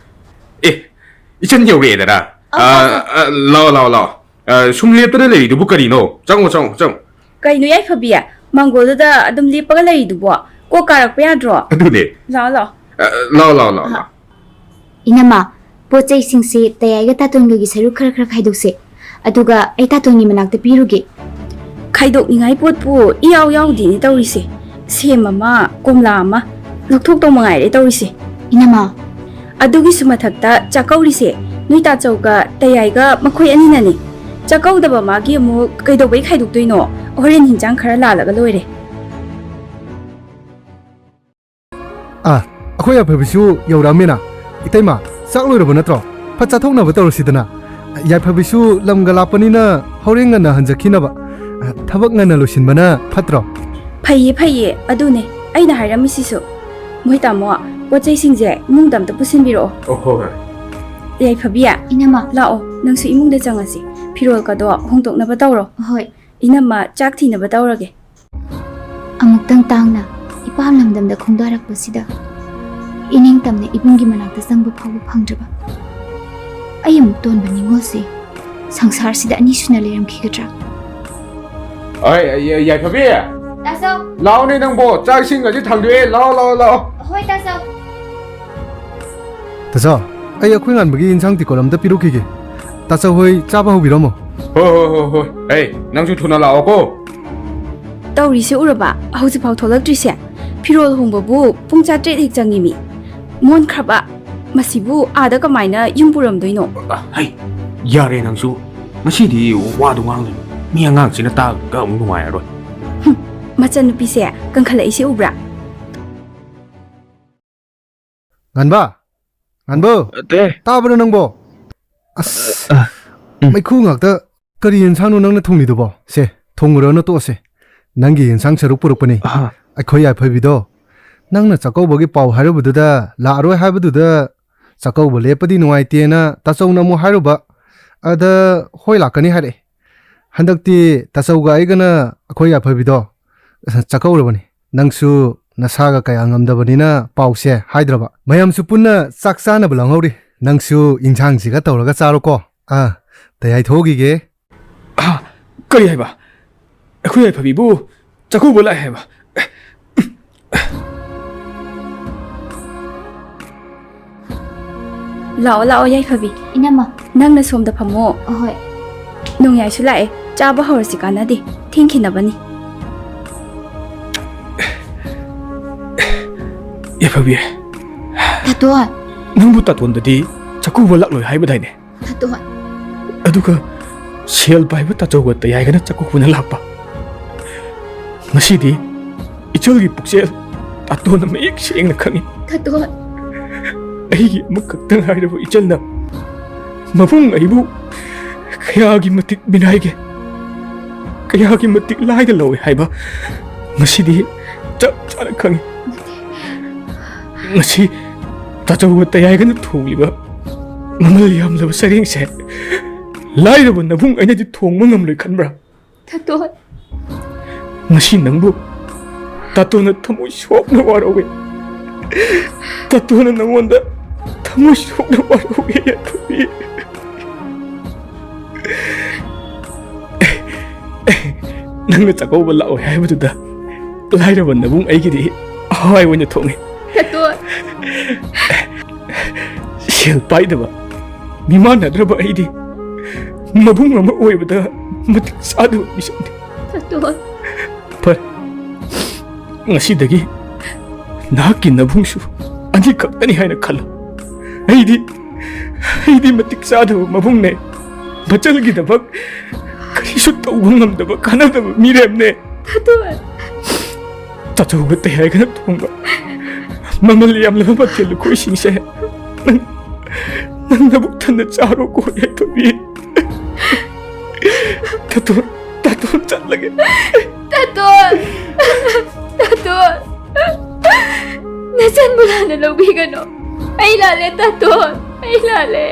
ꯑꯦ, ꯏꯆꯟ ꯌꯧꯔꯛꯑꯦꯗꯅ꯫ ꯑꯧ, ꯑ, ꯇꯥꯆꯧ꯫ ꯑ, ꯂꯥꯛꯑꯣ, ꯂꯥꯛꯑꯣ, ꯂꯥꯛꯑꯣ꯫ ꯑ, ꯁꯨꯝ ꯂꯦꯞꯇꯅ ꯂꯩꯔꯤꯗꯨꯕꯨ ꯀꯔꯤꯅꯣ? ꯆꯪꯉꯣ, ꯆꯪꯉꯣ, ꯆꯪꯉꯣ꯫ ꯀꯩꯅꯣ ꯌꯥꯏꯐꯕꯤ? ꯃꯥꯡꯒꯣꯜꯗꯨꯗ ꯑꯗꯨꯝ ꯂꯦꯞꯄꯒ ꯂꯩꯔꯤꯗꯨꯕꯣ? ꯀꯣꯛ ꯀꯥꯔꯛꯄ ꯌꯥꯗ꯭ꯔꯣ? ꯑꯗꯨꯅꯦ꯫ ꯂꯥꯛꯑꯣ, ꯂꯥꯛꯑꯣ꯫ ꯑ, ꯂꯥꯛꯑꯣ, ꯂꯥꯛꯑꯣ, ꯂꯥꯛꯑꯣ, ꯑ, ꯂꯥꯛꯑꯣ꯫ ꯏꯅꯝꯃ, ꯄꯣꯠ ꯆꯩꯁꯤꯡꯁꯦ ꯇꯌꯥꯏꯒ ꯇꯥꯇꯣꯟꯒꯒꯤ ꯁꯔꯨꯛ ꯈꯔ ꯈꯔ ꯈꯥꯏꯗꯣꯛꯁꯦ꯫ ꯑꯗꯨꯒ ꯑꯩ ꯇꯥꯇꯣꯟꯒꯤ ꯃꯅꯥꯛꯇ ꯄꯤꯔꯨꯒꯦ꯫ ꯈꯥꯏꯗꯣꯛꯅꯤꯡꯉꯥꯏ ꯄꯣꯠꯄꯨ ꯏꯌꯥꯎ ꯌꯥꯎꯗꯦꯅꯦ ꯇꯧꯔꯤꯁꯦ꯫ ꯁꯦꯝ ꯑꯃ, ꯀꯣꯝꯂꯥ ꯑꯃ, ꯂꯧꯊꯣꯛꯇꯧ ꯃꯉꯥꯏꯔꯦ ꯇꯧꯔꯤꯁꯦ꯫ ꯏꯅꯝꯃ꯫ ꯑꯗꯨꯒꯤꯁꯨ ꯃꯊꯛꯇ ꯆꯥꯛꯀꯧꯔꯤꯁꯦ ꯅꯣꯏ ꯇꯥꯆꯧꯒ ꯇꯌꯥꯏꯒ ꯃꯈꯣꯏ ꯑꯅꯤꯅꯅꯦ꯫ ꯆꯥꯛꯀꯧꯗꯕ ꯃꯥꯒꯤ ꯑꯃꯨꯛ ꯀꯩꯗꯧꯕꯩ ꯈꯥꯏꯗꯣꯛꯇꯣꯏꯅꯣ? ꯍꯣꯔꯦꯟ ꯍꯤꯟꯖꯥꯡ ꯈꯔ ꯂꯥꯜꯂꯒ ꯂꯣꯏꯔꯦ꯫ ꯑꯥ, ꯑꯩꯈꯣꯏ ꯌꯥꯏꯐꯕꯤꯁꯨ ꯌꯧꯔꯛꯑꯝꯃꯦꯅ꯫ ꯏꯇꯩꯃ, ꯆꯥꯛ ꯂꯣꯏꯔꯕ ꯅꯠꯇ꯭ꯔꯣ? ꯐꯠ ꯆꯥꯊꯣꯛꯅꯕ ꯇꯧꯔꯁꯤꯗꯅ꯫ ꯌꯥꯏꯐꯕꯤꯁꯨ ꯂꯝꯒ ꯂꯥꯞꯄꯅꯤꯅ ꯍꯣꯔꯦꯟ ꯉꯟꯅ ꯍꯟꯖꯈꯤꯅꯕ꯫ ꯊꯕꯛ ꯉꯟꯅ ꯂꯣꯏꯁꯤꯟꯕꯅ ꯐꯠꯇ꯭ꯔꯣ? ꯐꯩꯌꯦ, ꯐꯩꯌꯦ, ꯑꯗꯨꯅꯦ ꯑꯩꯅ ꯍꯥꯏꯔꯝꯃꯤꯁꯤꯁꯨ꯫ ꯃꯣꯏ ꯇꯥꯃꯣ, ꯄꯣꯠ ꯆꯩꯁꯤꯡꯁꯦ ꯏꯃꯨꯡꯗ ꯑꯝꯇ ꯄꯨꯁꯤꯟꯕꯤꯔꯛꯑꯣ꯫ ꯑꯣ, ꯍꯣꯏ, ꯍꯣꯏ꯫ ꯌꯥꯏꯐꯕꯤ, ꯏꯅꯝꯃ꯫ ꯂꯥꯛꯑꯣ, ꯅꯪꯁꯨ ꯏꯃꯨꯡꯗ ꯆꯪꯉꯁꯤ꯫ ꯐꯤꯔꯣꯜꯒꯗꯣ ꯍꯣꯡꯗꯣꯛꯅꯕ ꯇꯧꯔꯣ꯫ ꯍꯣꯏ꯫ ꯏꯅꯝꯃ, ꯆꯥꯛ ꯊꯤꯅꯕ ꯇꯧꯔꯒꯦ꯫ ꯑꯃꯨꯛꯇꯪ ꯇꯥꯡꯅ ꯏꯄꯥꯝ ꯂꯝꯗꯝꯗ ꯈꯣꯡꯗꯥꯔꯛꯄꯁꯤꯗ ꯏꯅꯤꯡꯇꯝꯅ ꯏꯕꯨꯡꯒꯤ ꯃꯅꯥꯛꯇ ꯆꯪꯕ ꯐꯥꯎꯕ ꯐꯪꯗ꯭ꯔꯕ ꯑꯩ ꯑꯃꯨꯛ ꯇꯣꯟꯕ ꯅꯤꯉꯣꯜꯁꯦ ꯁꯪꯁꯥꯔꯁꯤꯗ ꯑꯅꯤꯁꯨꯅ ꯂꯩꯔꯝꯈꯤꯒꯗ꯭ꯔꯥ? ꯑꯩ, ꯑꯩ, ꯑꯩ, ꯌꯥꯏꯐꯕꯤ! ꯇꯥꯆꯧ! ꯂꯥꯛꯑꯣꯅꯦ ꯅꯪꯕꯣ, ꯆꯥꯛ ꯏꯁꯤꯡꯒꯁꯤ ꯊꯥꯡꯗꯣꯛꯑꯦ, ꯂꯥꯛꯑꯣ, ꯂꯥꯛꯑꯣ, ꯂꯥꯛꯑꯣ꯫ ꯍꯣꯏ, ꯇꯥꯆꯧ꯫ ꯇꯥꯆꯧ, ꯑꯩ ꯑꯩꯈꯣꯏ ꯉꯥꯟꯕꯒꯤ ꯏꯟꯁꯥꯡ ꯇꯤꯀꯣꯠ ꯑꯝꯇ ꯄꯤꯔꯨꯈꯤꯒꯦ꯫ ꯇꯥꯆꯧ ꯍꯣꯏ ꯆꯥꯕ ꯍꯧꯕꯤꯔꯝꯃꯣ꯫ ꯍꯣꯏ, ꯍꯣꯏ, ꯍꯣꯏ, ꯍꯣꯏ꯫ ꯑꯩ, ꯅꯪꯁꯨ ꯊꯨꯅ ꯂꯥꯛꯑꯣꯀꯣ꯫ ꯇꯧꯔꯤꯁꯦ ꯎꯔꯕ? ꯍꯧꯖꯤꯛꯐꯥꯎ ꯊꯣꯛꯂꯛꯇ꯭ꯔꯤꯁꯦ꯫ ꯐꯤꯔꯣꯜ ꯍꯣꯡꯕꯕꯨ ꯄꯨꯡ ꯆꯥꯇ꯭ꯔꯦꯠ ꯍꯦꯛ ꯆꯪꯉꯤꯃꯤ꯫ ꯃꯣꯟꯈ꯭ꯔꯕ꯫ ꯃꯁꯤꯕꯨ ꯑꯥꯗ ꯀꯃꯥꯏꯅ ꯌꯨꯝ ꯄꯨꯔꯝꯗꯣꯏꯅꯣ? ꯑ, ꯍꯩ, ꯌꯥꯔꯦ ꯅꯪꯁꯨ꯫ ꯉꯁꯤꯗꯤ ꯋꯥꯗꯣ ꯉꯥꯡꯒꯅꯨ꯫ ꯃꯤ ꯑꯉꯥꯡꯁꯤꯅ ꯇꯥꯔꯒ ꯑꯃꯨꯛ ꯅꯨꯡꯉꯥꯏꯔꯔꯣꯏ꯫ ꯍꯨꯝ, ꯃꯆꯟꯅꯨꯄꯤꯁꯦ ꯀꯟꯈꯠꯂꯛꯏꯁꯦ ꯎꯕ꯭ꯔꯥ? ꯉꯥꯟꯕ? ꯉꯥꯟꯕ? ꯑꯇꯦ꯫ ꯇꯥꯕ꯭ꯔꯣ ꯅꯪꯕꯣ? ꯑꯁ, ꯑ, ꯎꯝ꯫ ꯃꯩꯈꯨ ꯉꯥꯛꯇ꯫ ꯀꯔꯤ ꯌꯦꯟꯁꯥꯡꯅꯣ ꯅꯪꯅ ꯊꯣꯡꯂꯤꯗꯨꯕꯣ? ꯁꯦ, ꯊꯣꯡꯉꯨꯔꯅꯨ, ꯇꯣꯛꯑꯁꯦ꯫ ꯅꯪꯒꯤ ꯌꯦꯟꯁꯥꯡ ꯁꯔꯨꯛ ꯄꯨꯔꯛꯄꯅꯤ꯫ ꯑꯍꯥ꯫ ꯑꯩꯈꯣꯏ ꯌꯥꯏꯐꯕꯤꯗꯣ ꯅꯪꯅ ꯆꯥꯛꯀꯧꯕꯒꯤ ꯄꯥꯎ ꯍꯥꯏꯔꯨꯕꯗꯨꯗ ꯂꯥꯛꯑꯔꯣꯏ ꯍꯥꯏꯕꯗꯨꯗ ꯆꯥꯛꯀꯧꯕ ꯂꯦꯞꯄꯗꯤ ꯅꯨꯡꯉꯥꯏꯇꯦꯅ ꯇꯥꯆꯧꯅ ꯑꯃꯨꯛ ꯍꯥꯏꯔꯨꯕ꯫ ꯑꯗ ꯍꯣꯏ ꯂꯥꯛꯀꯅꯤ ꯍꯥꯏꯔꯛꯑꯦ꯫ ꯍꯟꯗꯛꯇꯤ ꯇꯥꯆꯧꯒ ꯑꯩꯒꯅ ꯑꯩꯈꯣꯏ ꯌꯥꯏꯐꯕꯤꯗꯣ ꯆꯥꯛꯀꯧꯔꯕꯅꯤ꯫ ꯅꯪꯁꯨ ꯅꯁꯥꯒ ꯀꯌꯥ ꯉꯝꯗꯕꯅꯤꯅ ꯄꯥꯎꯁꯦ ꯍꯥꯏꯗ꯭ꯔꯕ꯫ ꯃꯌꯥꯝꯁꯨ ꯄꯨꯟꯅ ꯆꯥꯛ ꯆꯥꯅꯕ ꯂꯥꯡꯍꯧꯔꯤ꯫ ꯅꯪꯁꯨ ꯏꯟꯁꯥꯡꯁꯤꯒ ꯇꯧꯔꯒ ꯆꯥꯔꯣꯀꯣ꯫ ꯑꯥ, ꯇꯌꯥꯏꯊꯣꯛꯈꯤꯒꯦ꯫ ꯑꯥ, ꯀꯔꯤ ꯍꯥꯏꯕ? ꯑꯩꯈꯣꯏ ꯌꯥꯏꯐꯕꯤꯕꯨ ꯆꯥꯛꯀꯧꯕ ꯂꯥꯛꯑꯦ ꯍꯥꯏꯕ? ꯂꯥꯛꯑꯣ, ꯂꯥꯛꯑꯣ, ꯌꯥꯏꯐꯕꯤ꯫ ꯏꯅꯝꯃ꯫ ꯅꯪꯅ ꯁꯣꯝꯗ ꯐꯝꯃꯣ꯫ ꯑꯍꯣꯏ꯫ ꯅꯣꯡꯌꯥꯏꯁꯨ ꯂꯥꯛꯑꯦ꯫ ꯆꯥꯕ ꯍꯧꯔꯁꯤ, ꯀꯥꯟꯅꯗꯦ꯫ ꯊꯦꯡꯈꯤꯅꯕꯅꯤ꯫ ꯌꯥꯏꯐꯕꯤ꯫ ꯇꯥꯇꯣꯟ꯫ ꯅꯪꯕꯨ ꯇꯥꯇꯣꯟꯗꯗꯤ ꯆꯥꯛꯀꯧꯕ ꯂꯥꯛꯂꯣꯏ ꯍꯥꯏꯕꯗꯥꯏꯅꯦ? ꯇꯥꯇꯣꯟ꯫ ꯑꯗꯨꯒ ꯁꯦꯜ ꯄꯥꯏꯕ ꯇꯥꯆꯧꯒ ꯇꯌꯥꯏꯒꯅ ꯆꯥꯛꯀꯧꯕꯅ ꯂꯥꯛꯄ꯫ ꯉꯁꯤꯗꯤ ꯏꯆꯜꯒꯤ ꯄꯨꯛꯆꯦꯜ ꯇꯥꯇꯣꯟꯅ ꯃꯌꯦꯛ ꯁꯦꯡꯅ ꯈꯪꯉꯤ꯫ ꯇꯥꯇꯣꯟ꯫ ꯑꯩꯒꯤ ꯑꯃꯈꯛꯇ ꯉꯥꯏꯔꯕ ꯏꯆꯜꯅ ꯃꯕꯨꯡ ꯑꯩꯕꯨ ꯀꯌꯥꯒꯤ ꯃꯇꯤꯛ ꯃꯤꯅꯥꯏꯒꯦ, ꯀꯌꯥꯒꯤ ꯃꯇꯤꯛ ꯂꯥꯏꯗ ꯂꯧꯏ ꯍꯥꯏꯕ ꯉꯁꯤꯗꯤ ꯆꯞ ꯆꯥꯅ ꯈꯪꯉꯤ꯫ ꯉꯁꯤ ꯇꯥꯆꯧꯒ ꯇꯌꯥꯏꯒꯅ ꯊꯣꯡꯂꯤꯕ ꯃꯃꯜ ꯌꯥꯝꯂꯕ ꯁꯔꯦꯡꯁꯦ ꯂꯥꯏꯔꯕ ꯅꯕꯨꯡ ꯑꯩꯅꯗꯤ ꯊꯣꯡꯕ ꯉꯝꯂꯣꯏ ꯈꯟꯕ꯭ꯔꯥ? ꯇꯥꯇꯣꯟ꯫ ꯉꯁꯤ ꯅꯪꯕꯨ ꯇꯥꯇꯣꯟꯅ ꯊꯃꯣꯏ ꯁꯣꯛꯅ ꯋꯥꯔꯧꯏ꯫ ꯇꯥꯇꯣꯟꯅ ꯅꯪꯉꯣꯟꯗ ꯊꯃꯣꯏ ꯁꯣꯛꯅ ꯋꯥꯔꯧꯏ, ꯌꯥꯏꯐꯕꯤ꯫ ꯅꯪꯅ ꯆꯥꯛꯀꯧꯕ ꯂꯥꯛꯑꯣꯏ ꯍꯥꯏꯕꯗꯨꯗ ꯂꯥꯏꯔꯕ ꯅꯕꯨꯡ ꯑꯩꯒꯤꯗꯤ ꯍꯋꯥꯏ ꯑꯣꯏꯅ ꯊꯣꯡꯉꯦ꯫ ꯇꯥꯇꯣꯟ꯫ ꯁꯦꯜ ꯄꯥꯏꯗꯕ, ꯃꯤꯃꯥꯟꯅꯗ꯭ꯔꯕ ꯑꯩꯗꯤ ꯃꯕꯨꯡ ꯑꯃ ꯑꯣꯏꯕꯗ ꯃꯇꯤꯛ ꯆꯥꯗꯕ ꯃꯤꯁꯛꯅꯤ꯫ ꯇꯥꯇꯣꯟ꯫ ꯐꯔꯦ, ꯉꯁꯤꯗꯒꯤ ꯅꯍꯥꯛꯀꯤ ꯅꯕꯨꯡꯁꯨ ꯑꯅꯤꯈꯛꯇꯅꯤ ꯍꯥꯏꯅ ꯈꯜꯂꯨ꯫ ꯑꯩꯗꯤ, ꯑꯩꯗꯤ ꯃꯇꯤꯛ ꯆꯥꯗꯕ ꯃꯕꯨꯡꯅꯦ꯫ ꯃꯆꯜꯒꯤꯗꯃꯛ ꯀꯔꯤꯁꯨ ꯇꯧꯕ ꯉꯝꯗꯕ ꯀꯥꯟꯅꯗꯕ ꯃꯤꯔꯦꯝꯅꯦ꯫ ꯇꯥꯇꯣꯟ꯫ ꯇꯥꯆꯧꯒ ꯇꯌꯥꯏꯒꯅ ꯊꯣꯡꯕ ꯃꯃꯜ ꯌꯥꯝꯂꯕ ꯃꯊꯦꯜ ꯂꯨꯀꯣꯏꯁꯤꯡꯁꯦ ꯅꯪ, ꯅꯪ ꯅꯕꯨꯛ ꯊꯟꯅ ꯆꯥꯔꯣꯀꯣ, ꯌꯥꯏꯐꯕꯤ꯫ ꯇꯥꯇꯣꯟ, ꯇꯥꯇꯣꯟ ꯆꯠꯂꯒꯦ꯫ ꯇꯥꯇꯣꯟ! ꯇꯥꯇꯣꯟ! ꯅꯆꯟꯕꯨ ꯂꯥꯟꯅ ꯂꯧꯕꯤꯒꯅꯨ꯫ ꯑꯩ ꯂꯥꯜꯂꯦ, ꯇꯥꯇꯣꯟ꯫ ꯑꯩ ꯂꯥꯜꯂꯦ꯫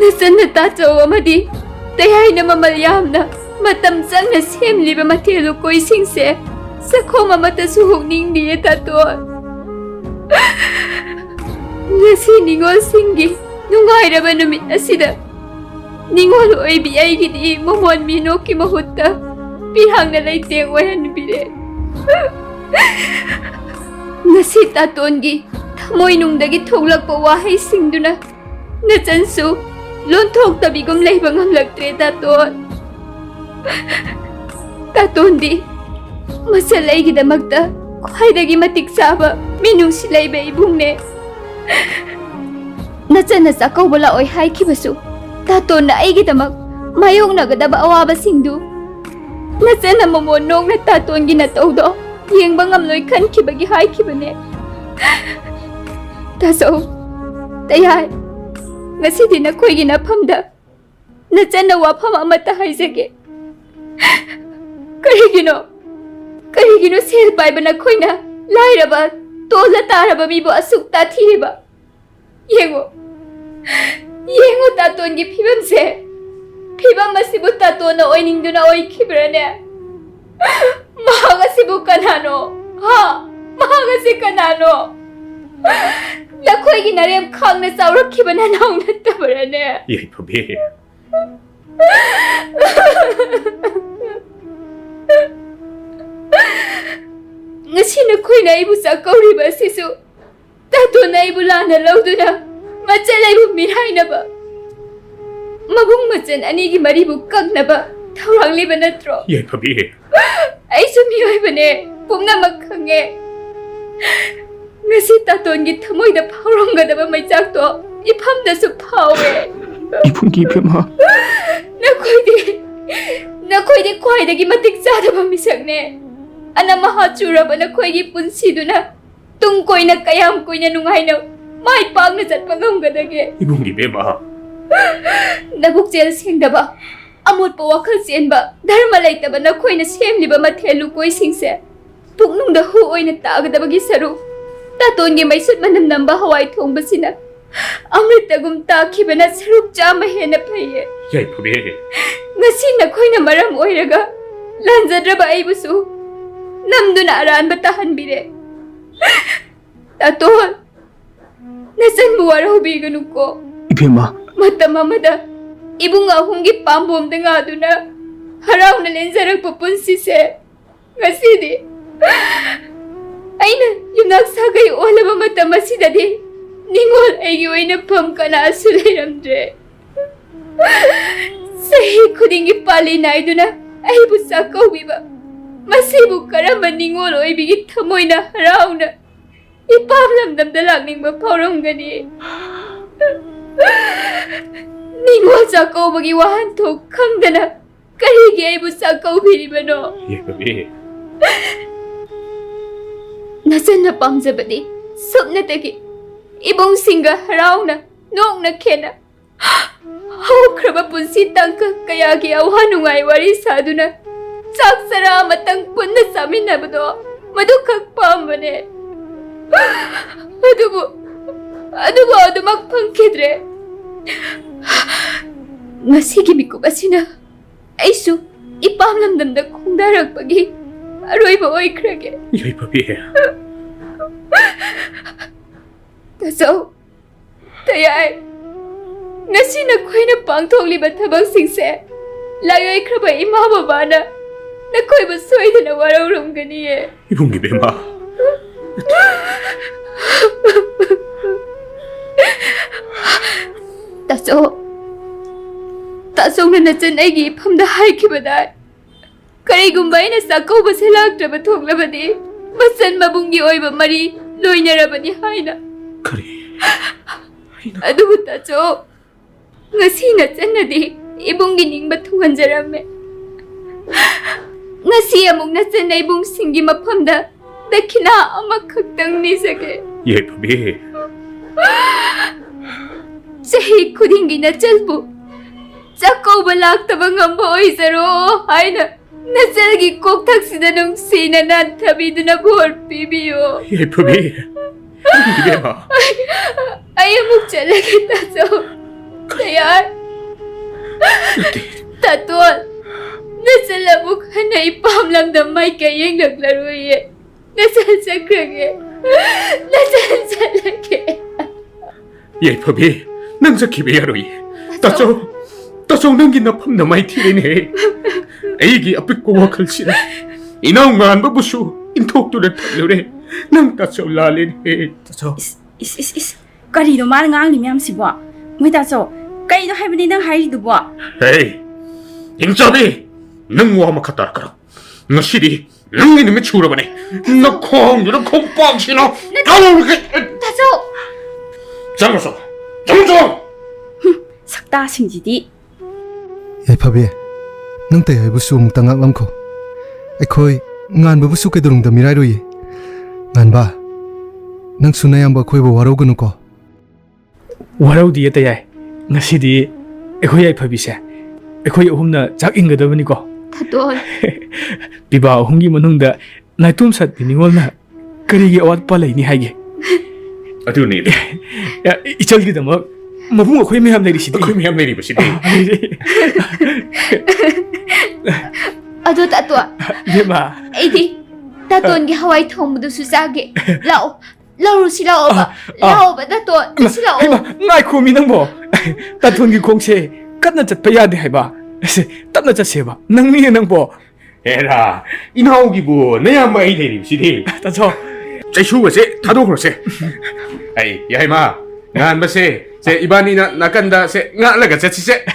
ꯅꯆꯟꯅ ꯇꯥꯆꯧ ꯑꯃꯗꯤ ꯇꯌꯥꯏꯅ ꯃꯃꯜ ꯌꯥꯝꯅ ꯃꯇꯝ ꯆꯪꯅ ꯁꯦꯝꯂꯤꯕ ꯃꯊꯦꯜ ꯂꯨꯀꯣꯏꯁꯤꯡꯁꯦ ꯆꯈꯣꯝ ꯑꯃꯠꯇꯁꯨ ꯍꯨꯛꯅꯤꯡꯗꯤꯌꯦ, ꯇꯥꯇꯣꯟ꯫ ꯉꯁꯤ ꯅꯤꯉꯣꯜꯁꯤꯡꯒꯤ ꯅꯨꯡꯉꯥꯏꯔꯕ ꯅꯨꯃꯤꯠ ꯑꯁꯤꯗ ꯅꯤꯉꯣꯜ ꯑꯣꯏꯕꯤ ꯑꯩꯒꯤꯗꯤ ꯃꯃꯣꯟ ꯃꯤꯅꯣꯛꯀꯤ ꯃꯍꯨꯠꯇ ꯄꯤꯔꯥꯡꯅ ꯂꯩꯇꯦꯡ ꯑꯣꯏꯍꯟꯕꯤꯔꯦ꯫ ꯉꯁꯤ ꯇꯥꯇꯣꯟꯒꯤ ꯊꯃꯣꯏꯅꯨꯡꯗꯒꯤ ꯊꯣꯛꯂꯛꯄ ꯋꯥꯍꯩꯁꯤꯡꯗꯨꯅ ꯅꯆꯟꯁꯨ ꯂꯣꯟꯊꯣꯛꯇꯕꯤꯒꯨꯝ ꯂꯩꯕ ꯉꯝꯂꯛꯇ꯭ꯔꯦ, ꯇꯥꯇꯣꯟ꯫ ꯇꯥꯇꯣꯟꯗꯤ ꯃꯆꯜ ꯑꯩꯒꯤꯗꯃꯛꯇ ꯈ꯭ꯋꯥꯏꯗꯒꯤ ꯃꯇꯤꯛ ꯆꯥꯕ ꯃꯤꯅꯨꯡꯁꯤ ꯂꯩꯕ ꯏꯕꯨꯡꯅꯦ꯫ ꯅꯆꯟꯅ ꯆꯥꯛꯀꯧꯕ ꯂꯥꯛꯑꯣꯏ ꯍꯥꯏꯈꯤꯕꯁꯨ ꯇꯥꯇꯣꯟꯅ ꯑꯩꯒꯤꯗꯃꯛ ꯃꯥꯌꯣꯛꯅꯒꯗꯕ ꯑꯋꯥꯕꯁꯤꯡꯗꯨ ꯅꯆꯟꯅ ꯃꯃꯣꯟ ꯅꯣꯛꯅ ꯇꯥꯇꯣꯟꯒꯤ ꯅꯇꯧꯗꯣ ꯌꯦꯡꯕ ꯉꯝꯂꯣꯏ ꯈꯟꯈꯤꯕꯒꯤ ꯍꯥꯏꯈꯤꯕꯅꯦ꯫ ꯇꯥꯆꯧ, ꯇꯌꯥꯏ, ꯉꯁꯤꯗꯤ ꯅꯈꯣꯏꯒꯤ ꯅꯐꯝꯗ ꯅꯆꯟꯅ ꯋꯥꯐꯝ ꯑꯃꯠꯇ ꯍꯥꯏꯖꯒꯦ꯫ ꯀꯔꯤꯒꯤꯅꯣ? ꯀꯔꯤꯒꯤꯅꯣ ꯁꯦꯜ ꯄꯥꯏꯕ ꯅꯈꯣꯏꯅ ꯂꯥꯏꯔꯕ, ꯇꯣꯜꯂ ꯇꯥꯔꯕ ꯃꯤꯕꯨ ꯑꯁꯨꯛ ꯇꯥꯊꯤꯔꯤꯕ? ꯌꯦꯡꯉꯨ, ꯌꯦꯡꯉꯨ ꯇꯥꯇꯣꯟꯒꯤ ꯐꯤꯕꯝꯁꯦ꯫ ꯐꯤꯕꯝ ꯑꯁꯤꯕꯨ ꯇꯥꯇꯣꯟꯅ ꯑꯣꯏꯅꯤꯡꯗꯨꯅ ꯑꯣꯏꯈꯤꯕ꯭ꯔꯥꯅꯦ? ꯃꯍꯥꯛ ꯑꯁꯤꯕꯨ ꯀꯅꯥꯅꯣ? ꯍꯥ? ꯃꯍꯥꯛ ꯑꯁꯤ ꯀꯅꯥꯅꯣ? ꯅꯈꯣꯏꯒꯤ ꯅꯔꯦꯝ ꯈꯥꯡꯅ ꯆꯥꯎꯔꯛꯈꯤꯕ ꯅꯅꯥꯎ ꯅꯠꯇꯕ꯭ꯔꯥꯅꯦ? ꯌꯥꯏꯐꯕꯤ꯫ ꯉꯁꯤ ꯅꯈꯣꯏꯅ ꯑꯩꯕꯨ ꯆꯥꯛꯀꯧꯔꯤꯕ ꯑꯁꯤꯁꯨ ꯇꯥꯇꯣꯟꯅ ꯑꯩꯕꯨ ꯂꯥꯟꯅ ꯂꯧꯗꯨꯅ ꯃꯆꯜ ꯑꯩꯕꯨ ꯃꯤꯔꯥꯏꯅꯕ, ꯃꯕꯨꯡ ꯃꯆꯟ ꯑꯅꯤꯒꯤ ꯃꯔꯤꯕꯨ ꯀꯛꯅꯕ ꯊꯧꯔꯥꯡꯂꯤꯕ ꯅꯠꯇ꯭ꯔꯣ? ꯌꯥꯏꯐꯕꯤ꯫ ꯑꯩꯁꯨ ꯃꯤꯑꯣꯏꯕꯅꯦ, ꯄꯨꯝꯅꯃꯛ ꯈꯪꯉꯦ꯫ ꯉꯁꯤ ꯇꯥꯇꯣꯟꯒꯤ ꯊꯃꯣꯏꯗ ꯐꯥꯎꯔꯝꯒꯗꯕ ꯃꯩꯆꯥꯛꯇꯣ ꯏꯐꯝꯗꯁꯨ ꯐꯥꯎꯋꯦ꯫ ꯏꯕꯨꯡꯒꯤ ꯏꯕꯦꯝꯃ꯫ ꯅꯈꯣꯏꯗꯤ, ꯅꯈꯣꯏꯗꯤ ꯈ꯭ꯋꯥꯏꯗꯒꯤ ꯃꯇꯤꯛ ꯆꯥꯗꯕ ꯃꯤꯁꯛꯅꯦ꯫ ꯑꯅꯝ ꯑꯍꯥ ꯆꯨꯔꯕ ꯅꯈꯣꯏꯒꯤ ꯄꯨꯟꯁꯤꯗꯨꯅ ꯇꯨꯡ ꯀꯣꯏꯅ ꯀꯌꯥꯝ ꯀꯨꯏꯅ ꯅꯨꯡꯉꯥꯏꯅ ꯃꯥꯏ ꯄꯥꯛꯅ ꯆꯠꯄ ꯉꯝꯒꯗꯒꯦ? ꯏꯕꯨꯡꯒꯤ ꯏꯕꯦꯝꯃ꯫ ꯅꯕꯨꯛꯆꯦꯜ ꯁꯦꯡꯗꯕ, ꯑꯃꯣꯠꯄ ꯋꯥꯈꯜ ꯆꯦꯟꯕ, ꯙꯔꯃ ꯂꯩꯇꯕ ꯅꯈꯣꯏꯅ ꯁꯦꯝꯂꯤꯕ ꯃꯊꯦꯜ ꯂꯨꯀꯣꯏꯁꯤꯡꯁꯦ ꯄꯨꯛꯅꯨꯡꯗ ꯍꯨ ꯑꯣꯏꯅ ꯇꯥꯒꯗꯕꯒꯤ ꯁꯔꯨꯛ, ꯇꯥꯇꯣꯟꯒꯤ ꯃꯩꯁꯨꯠ ꯃꯅꯝ ꯅꯝꯕ ꯍꯋꯥꯏ ꯊꯣꯡꯕꯁꯤꯅ ꯑꯃ꯭ꯔꯤꯇꯒꯨꯝ ꯇꯥꯈꯤꯕꯅ ꯁꯔꯨꯛ ꯆꯥꯝꯃ ꯍꯦꯟꯅ ꯐꯩꯌꯦ꯫ ꯌꯥꯏꯐꯕꯤ꯫ ꯉꯁꯤ ꯅꯈꯣꯏꯅ ꯃꯔꯝ ꯑꯣꯏꯔꯒ ꯂꯥꯟꯖꯗ꯭ꯔꯕ ꯑꯩꯕꯨꯁꯨ ꯅꯝꯗꯨꯅ ꯑꯔꯥꯟꯕ ꯇꯥꯍꯟꯕꯤꯔꯦ꯫ ꯇꯥꯇꯣꯟ, ꯅꯆꯟꯕꯨ ꯋꯥꯔꯧꯕꯤꯒꯅꯨꯀꯣ꯫ ꯏꯕꯦꯝꯃ꯫ ꯃꯇꯝ ꯑꯃꯗ ꯏꯕꯨꯡ ꯑꯍꯨꯝꯒꯤ ꯄꯥꯝꯕꯣꯝꯗ ꯉꯥꯗꯨꯅ ꯍꯔꯥꯎꯅ ꯂꯦꯟꯖꯔꯛꯄ ꯄꯨꯟꯁꯤꯁꯦ ꯉꯁꯤꯗꯤ ꯑꯩꯅ ꯌꯨꯝꯅꯥꯛ ꯁꯥꯒꯩ ꯑꯣꯜꯂꯕ ꯃꯇꯝ ꯑꯁꯤꯗꯗꯤ ꯅꯤꯡꯉꯣꯜ ꯑꯩꯒꯤ ꯑꯣꯏꯅꯐꯝ ꯀꯅꯥꯁꯨ ꯂꯩꯔꯝꯗ꯭ꯔꯦ꯫ ꯆꯍꯤ ꯈꯨꯗꯤꯡꯒꯤ ꯄꯥꯜꯂꯤ ꯅꯥꯏꯗꯨꯅ ꯑꯩꯕꯨ ꯆꯥꯛꯀꯧꯕꯤꯕ ꯃꯁꯤꯕꯨ ꯀꯔꯝꯕ ꯅꯤꯡꯉꯣꯜ ꯑꯣꯏꯕꯤꯒꯤ ꯊꯃꯣꯏꯅ ꯍꯔꯥꯎꯅ ꯏꯄꯥꯝ ꯂꯝꯗꯝꯗ ꯂꯥꯛꯅꯤꯡꯕ ꯐꯥꯎꯔꯝꯒꯅꯤ? ꯅꯤꯡꯉꯣꯜ ꯆꯥꯛꯀꯧꯕꯒꯤ ꯋꯥꯍꯟꯊꯣꯛ ꯈꯪꯗꯅ ꯀꯔꯤꯒꯤ ꯑꯩꯕꯨ ꯆꯥꯛꯀꯧꯕꯤꯔꯤꯕꯅꯣ? ꯌꯥꯏꯐꯕꯤ꯫ ꯅꯆꯟꯅ ꯄꯥꯝꯖꯕꯗꯤ ꯁꯨꯞꯅꯇꯒꯤ ꯏꯕꯨꯡꯁꯤꯡꯒ ꯍꯔꯥꯎꯅ ꯅꯣꯛꯅ ꯈꯦꯅ ꯍꯧꯈ꯭ꯔꯕ ꯄꯨꯟꯁꯤ ꯇꯥꯡꯀꯛ ꯀꯌꯥꯒꯤ ꯑꯋꯥ ꯅꯨꯡꯉꯥꯏ ꯋꯥꯔꯤ ꯁꯥꯗꯨꯅ ꯆꯥꯛ ꯆꯔꯥ ꯑꯃꯇꯪ ꯄꯨꯟꯅ ꯆꯥꯃꯤꯟꯅꯕꯗꯣ ꯃꯗꯨꯈꯛ ꯄꯥꯝꯕꯅꯦ꯫ ꯑꯗꯨꯕꯨ, ꯑꯗꯨꯕꯨ ꯑꯗꯨꯃꯛ ꯐꯪꯈꯤꯗ꯭ꯔꯦ꯫ ꯉꯁꯤꯒꯤ ꯃꯤꯀꯨꯞ ꯑꯁꯤꯅ ꯑꯩꯁꯨ ꯏꯄꯥꯝ ꯂꯝꯗꯝꯗ ꯈꯣꯡꯗꯥꯔꯛꯄꯒꯤ ꯑꯔꯣꯏꯕ ꯑꯣꯏꯈ꯭ꯔꯒꯦ꯫ ꯌꯥꯏꯐꯕꯤ꯫ ꯇꯥꯆꯧ, ꯇꯌꯥꯏ, ꯉꯁꯤ ꯅꯈꯣꯏꯅ ꯄꯥꯡꯊꯣꯛꯂꯤꯕ ꯊꯕꯛꯁꯤꯡꯁꯦ ꯂꯥꯏꯑꯣꯏꯈ꯭ꯔꯕ ꯏꯃꯥ ꯕꯕꯥꯅ ꯅꯈꯣꯏꯕꯨ ꯁꯣꯏꯗꯅ ꯋꯥꯔꯧꯔꯝꯒꯅꯤꯌꯦ꯫ ꯏꯕꯨꯡꯒꯤ ꯕꯦꯝꯃ꯫ ꯇꯥꯆꯧ, ꯇꯥ ꯑꯁꯣꯝꯅ ꯅꯆꯟ ꯑꯩꯒꯤ ꯏꯐꯝꯗ ꯍꯥꯏꯈꯤꯕꯗꯥꯏ, ꯀꯔꯤꯒꯨꯝꯕ ꯑꯩꯅ ꯆꯥꯛꯀꯧꯕꯁꯦ ꯂꯥꯛꯇ꯭ꯔꯕ ꯊꯣꯛꯂꯕꯗꯤ ꯃꯆꯟ ꯃꯕꯨꯡꯒꯤ ꯑꯣꯏꯕ ꯃꯔꯤ ꯂꯣꯏꯅꯔꯕꯅꯤ ꯍꯥꯏꯅ꯫ ꯀꯔꯤ? ꯑꯩꯅ ꯑꯗꯨꯕꯨ ꯇꯥꯆꯧ, ꯉꯁꯤ ꯅꯆꯟꯅꯗꯤ ꯏꯕꯨꯡꯒꯤ ꯅꯤꯡꯕ ꯊꯨꯡꯍꯟꯖꯔꯝꯃꯦ꯫ ꯉꯁꯤ ꯑꯃꯨꯛ ꯅꯆꯟꯅ ꯏꯕꯨꯡꯁꯤꯡꯒꯤ ꯃꯐꯝꯗ ꯗꯈꯤꯅꯥ ꯑꯃꯈꯛꯇꯪ ꯅꯤꯖꯒꯦ꯫ ꯌꯥꯏꯐꯕꯤ꯫ ꯆꯍꯤ ꯈꯨꯗꯤꯡꯒꯤ ꯅꯆꯟꯕꯨ ꯆꯥꯛꯀꯧꯕ ꯂꯥꯛꯇꯕ ꯉꯝꯕ ꯑꯣꯏꯖꯔꯣ ꯍꯥꯏꯅ ꯅꯆꯟꯒꯤ ꯀꯣꯛꯊꯛꯁꯤꯗ ꯅꯨꯡꯁꯤꯅ ꯅꯥꯟꯊꯕꯤꯗꯨꯅ ꯕꯣꯔ ꯄꯤꯕꯤꯌꯨ꯫ ꯌꯥꯏꯐꯕꯤ, ꯏꯕꯦꯝꯃ꯫ ꯑꯩ ꯑꯃꯨꯛ ꯆꯠꯂꯒꯦ, ꯇꯥꯆꯧ꯫ ꯇꯌꯥꯔ꯫ ꯅꯠꯇꯦ꯫ ꯇꯥꯇꯣꯟ, ꯅꯆꯟ ꯑꯃꯨꯛ ꯍꯟꯅ ꯏꯄꯥꯝ ꯂꯝꯗꯝ ꯃꯥꯏꯀꯩ ꯌꯦꯡꯂꯛꯂꯔꯣꯏꯌꯦ꯫ ꯅꯆꯟ ꯆꯠꯈ꯭ꯔꯒꯦ꯫ ꯅꯆꯟ ꯆꯠꯂꯒꯦ꯫ ꯌꯥꯏꯐꯕꯤ, ꯅꯪ ꯆꯠꯈꯤꯕ ꯌꯥꯔꯣꯏꯌꯦ꯫ ꯇꯥꯆꯧ꯫ ꯇꯥꯆꯧ, ꯇꯥꯆꯧ, ꯅꯪꯒꯤ ꯅꯐꯝꯗ ꯃꯥꯏꯊꯤꯔꯦꯅꯦ꯫ ꯑꯩꯒꯤ ꯑꯄꯤꯛꯄ ꯋꯥꯈꯜꯁꯤꯅ ꯏꯅꯥꯎ ꯉꯥꯟꯕꯕꯨꯁꯨ ꯏꯟꯊꯣꯛꯇꯨꯅ ꯊꯝꯂꯨꯔꯦ꯫ ꯅꯪ ꯇꯥꯆꯧ ꯂꯥꯜꯂꯦꯅꯦ꯫ ꯇꯥꯆꯧ꯫ ꯏꯁ, ꯏꯁ, ꯏꯁ, ꯏꯁ꯫ ꯀꯔꯤꯅꯣ ꯃꯥꯅ ꯉꯥꯡꯂꯤ ꯃꯌꯥꯝꯁꯤꯕꯣ? ꯃꯣꯏ ꯇꯥꯆꯧ, ꯀꯩꯅꯣ ꯍꯥꯏꯕꯅꯤ ꯅꯪ ꯍꯥꯏꯔꯤꯗꯨꯕꯣ? ꯍꯦ, ꯍꯤꯡꯆꯥꯕꯤ, ꯅꯪ ꯋꯥ ꯃꯈꯥ ꯇꯥꯔꯛꯀꯅꯨ꯫ ꯉꯁꯤꯗꯤ ꯅꯪꯒꯤ ꯅꯨꯃꯤꯠ ꯁꯨꯔꯕꯅꯦ꯫ ꯅꯈꯣꯡꯗꯨꯅ ꯈꯣꯡꯄꯥꯛꯁꯤꯅ ꯅꯠꯇꯦ꯫ ꯇꯧꯔꯒ ꯇꯥꯆꯧ! ꯆꯪꯉꯣ, ꯆꯪꯉꯣ꯫ ꯆꯪꯉꯣ, ꯆꯪꯉꯣ꯫ ꯁꯛꯇꯥꯁꯤꯡꯁꯤꯗꯤ꯫ ꯌꯥꯏꯐꯕꯤ, ꯅꯪ ꯇꯌꯥꯏꯕꯨꯁꯨ ꯑꯃꯨꯛꯇ ꯉꯥꯛꯂꯝꯈꯣ꯫ ꯑꯩꯈꯣꯏ ꯉꯥꯟꯕꯕꯨꯁꯨ ꯀꯩꯗꯧꯅꯨꯡꯗ ꯃꯤꯔꯥꯏꯔꯣꯏꯌꯦ꯫ ꯉꯥꯟꯕ, ꯅꯪꯁꯨ ꯅꯌꯥꯝꯕ ꯑꯩꯈꯣꯏꯕꯨ ꯋꯥꯔꯧꯒꯅꯨꯀꯣ꯫ ꯋꯥꯔꯧꯗꯤꯌꯦ ꯇꯌꯥꯏ꯫ ꯉꯁꯤꯗꯤ ꯑꯩꯈꯣꯏ ꯌꯥꯏꯐꯕꯤꯁꯦ ꯑꯩꯈꯣꯏ ꯑꯍꯨꯝꯅ ꯆꯥꯛ ꯏꯟꯒꯗꯕꯅꯤꯀꯣ꯫ ꯇꯥꯇꯣꯟ꯫ ꯄꯤꯕꯥ ꯑꯍꯨꯝꯒꯤ ꯃꯅꯨꯡꯗ ꯅꯥꯏꯇꯣꯝ ꯁꯥꯠꯄꯤ ꯅꯤꯉꯣꯜꯅ ꯀꯔꯤꯒꯤ ꯑꯋꯥꯠꯄ ꯂꯩꯅꯤ ꯍꯥꯏꯒꯦ? ꯑꯗꯨꯅꯤ꯫ ꯏꯆꯜꯒꯤꯗꯃꯛ ꯃꯕꯨꯡ ꯑꯩꯈꯣꯏ ꯃꯌꯥꯝ ꯂꯩꯔꯤꯁꯤꯗꯤ꯫ ꯑꯩꯈꯣꯏ ꯃꯌꯥꯝ ꯂꯩꯔꯤꯕꯁꯤꯗꯤ꯫ ꯑꯗꯣ ꯇꯥꯇꯣꯟ, ꯏꯕꯦꯝꯃ꯫ ꯑꯩꯗꯤ ꯇꯥꯇꯣꯟꯒꯤ ꯍꯋꯥꯏ ꯊꯣꯡꯕꯗꯨꯁꯨ ꯆꯥꯒꯦ꯫ ꯂꯥꯛꯑꯣ, ꯂꯧꯔꯨꯁꯤ ꯂꯥꯛꯑꯣꯕ꯫ ꯑ, ꯑ꯫ ꯂꯥꯛꯑꯣꯕ ꯇꯥꯇꯣꯟ, ꯏꯃꯥ, ꯁꯤ ꯂꯥꯛꯑꯣ꯫ ꯏꯃꯥ, ꯉꯥꯏꯈꯣꯃꯤ ꯅꯪꯕꯣ꯫ ꯇꯥꯇꯣꯟꯒꯤ ꯈꯣꯡꯁꯦ ꯀꯟꯅ ꯆꯠꯄ ꯌꯥꯗꯦ ꯍꯥꯏꯕ꯫ ꯑꯁꯦ, ꯇꯞꯅ ꯆꯠꯁꯦꯕ꯫ ꯅꯪꯅꯤꯅꯦ ꯅꯪꯕꯣ꯫ ꯍꯦꯔꯥ, ꯏꯅꯥꯎꯒꯤꯕꯨ ꯅꯌꯥꯝꯕ ꯑꯩ ꯂꯩꯔꯤꯕꯁꯤꯗꯤ꯫ ꯇꯥꯆꯧ꯫ ꯆꯩꯁꯨꯒꯁꯦ ꯊꯥꯗꯣꯛꯈ꯭ꯔꯁꯦ꯫ ꯑꯩ, ꯌꯥꯏꯃ, ꯉꯥꯟꯕꯁꯦ ꯁꯦ, ꯏꯕꯥꯅꯤꯅ ꯅꯥꯀꯟꯗ ꯁꯦ ꯉꯥꯛꯂꯒ ꯆꯠꯁꯤꯁꯦ꯫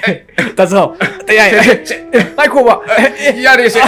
ꯇꯥꯖꯥꯎ꯫ ꯑꯇꯩ ꯌꯥꯏ꯫ ꯁꯦ, ꯁꯦ, ꯁꯦ꯫ ꯉꯥꯏꯈꯣꯕ꯫ ꯌꯥꯔꯦ ꯁꯦ꯫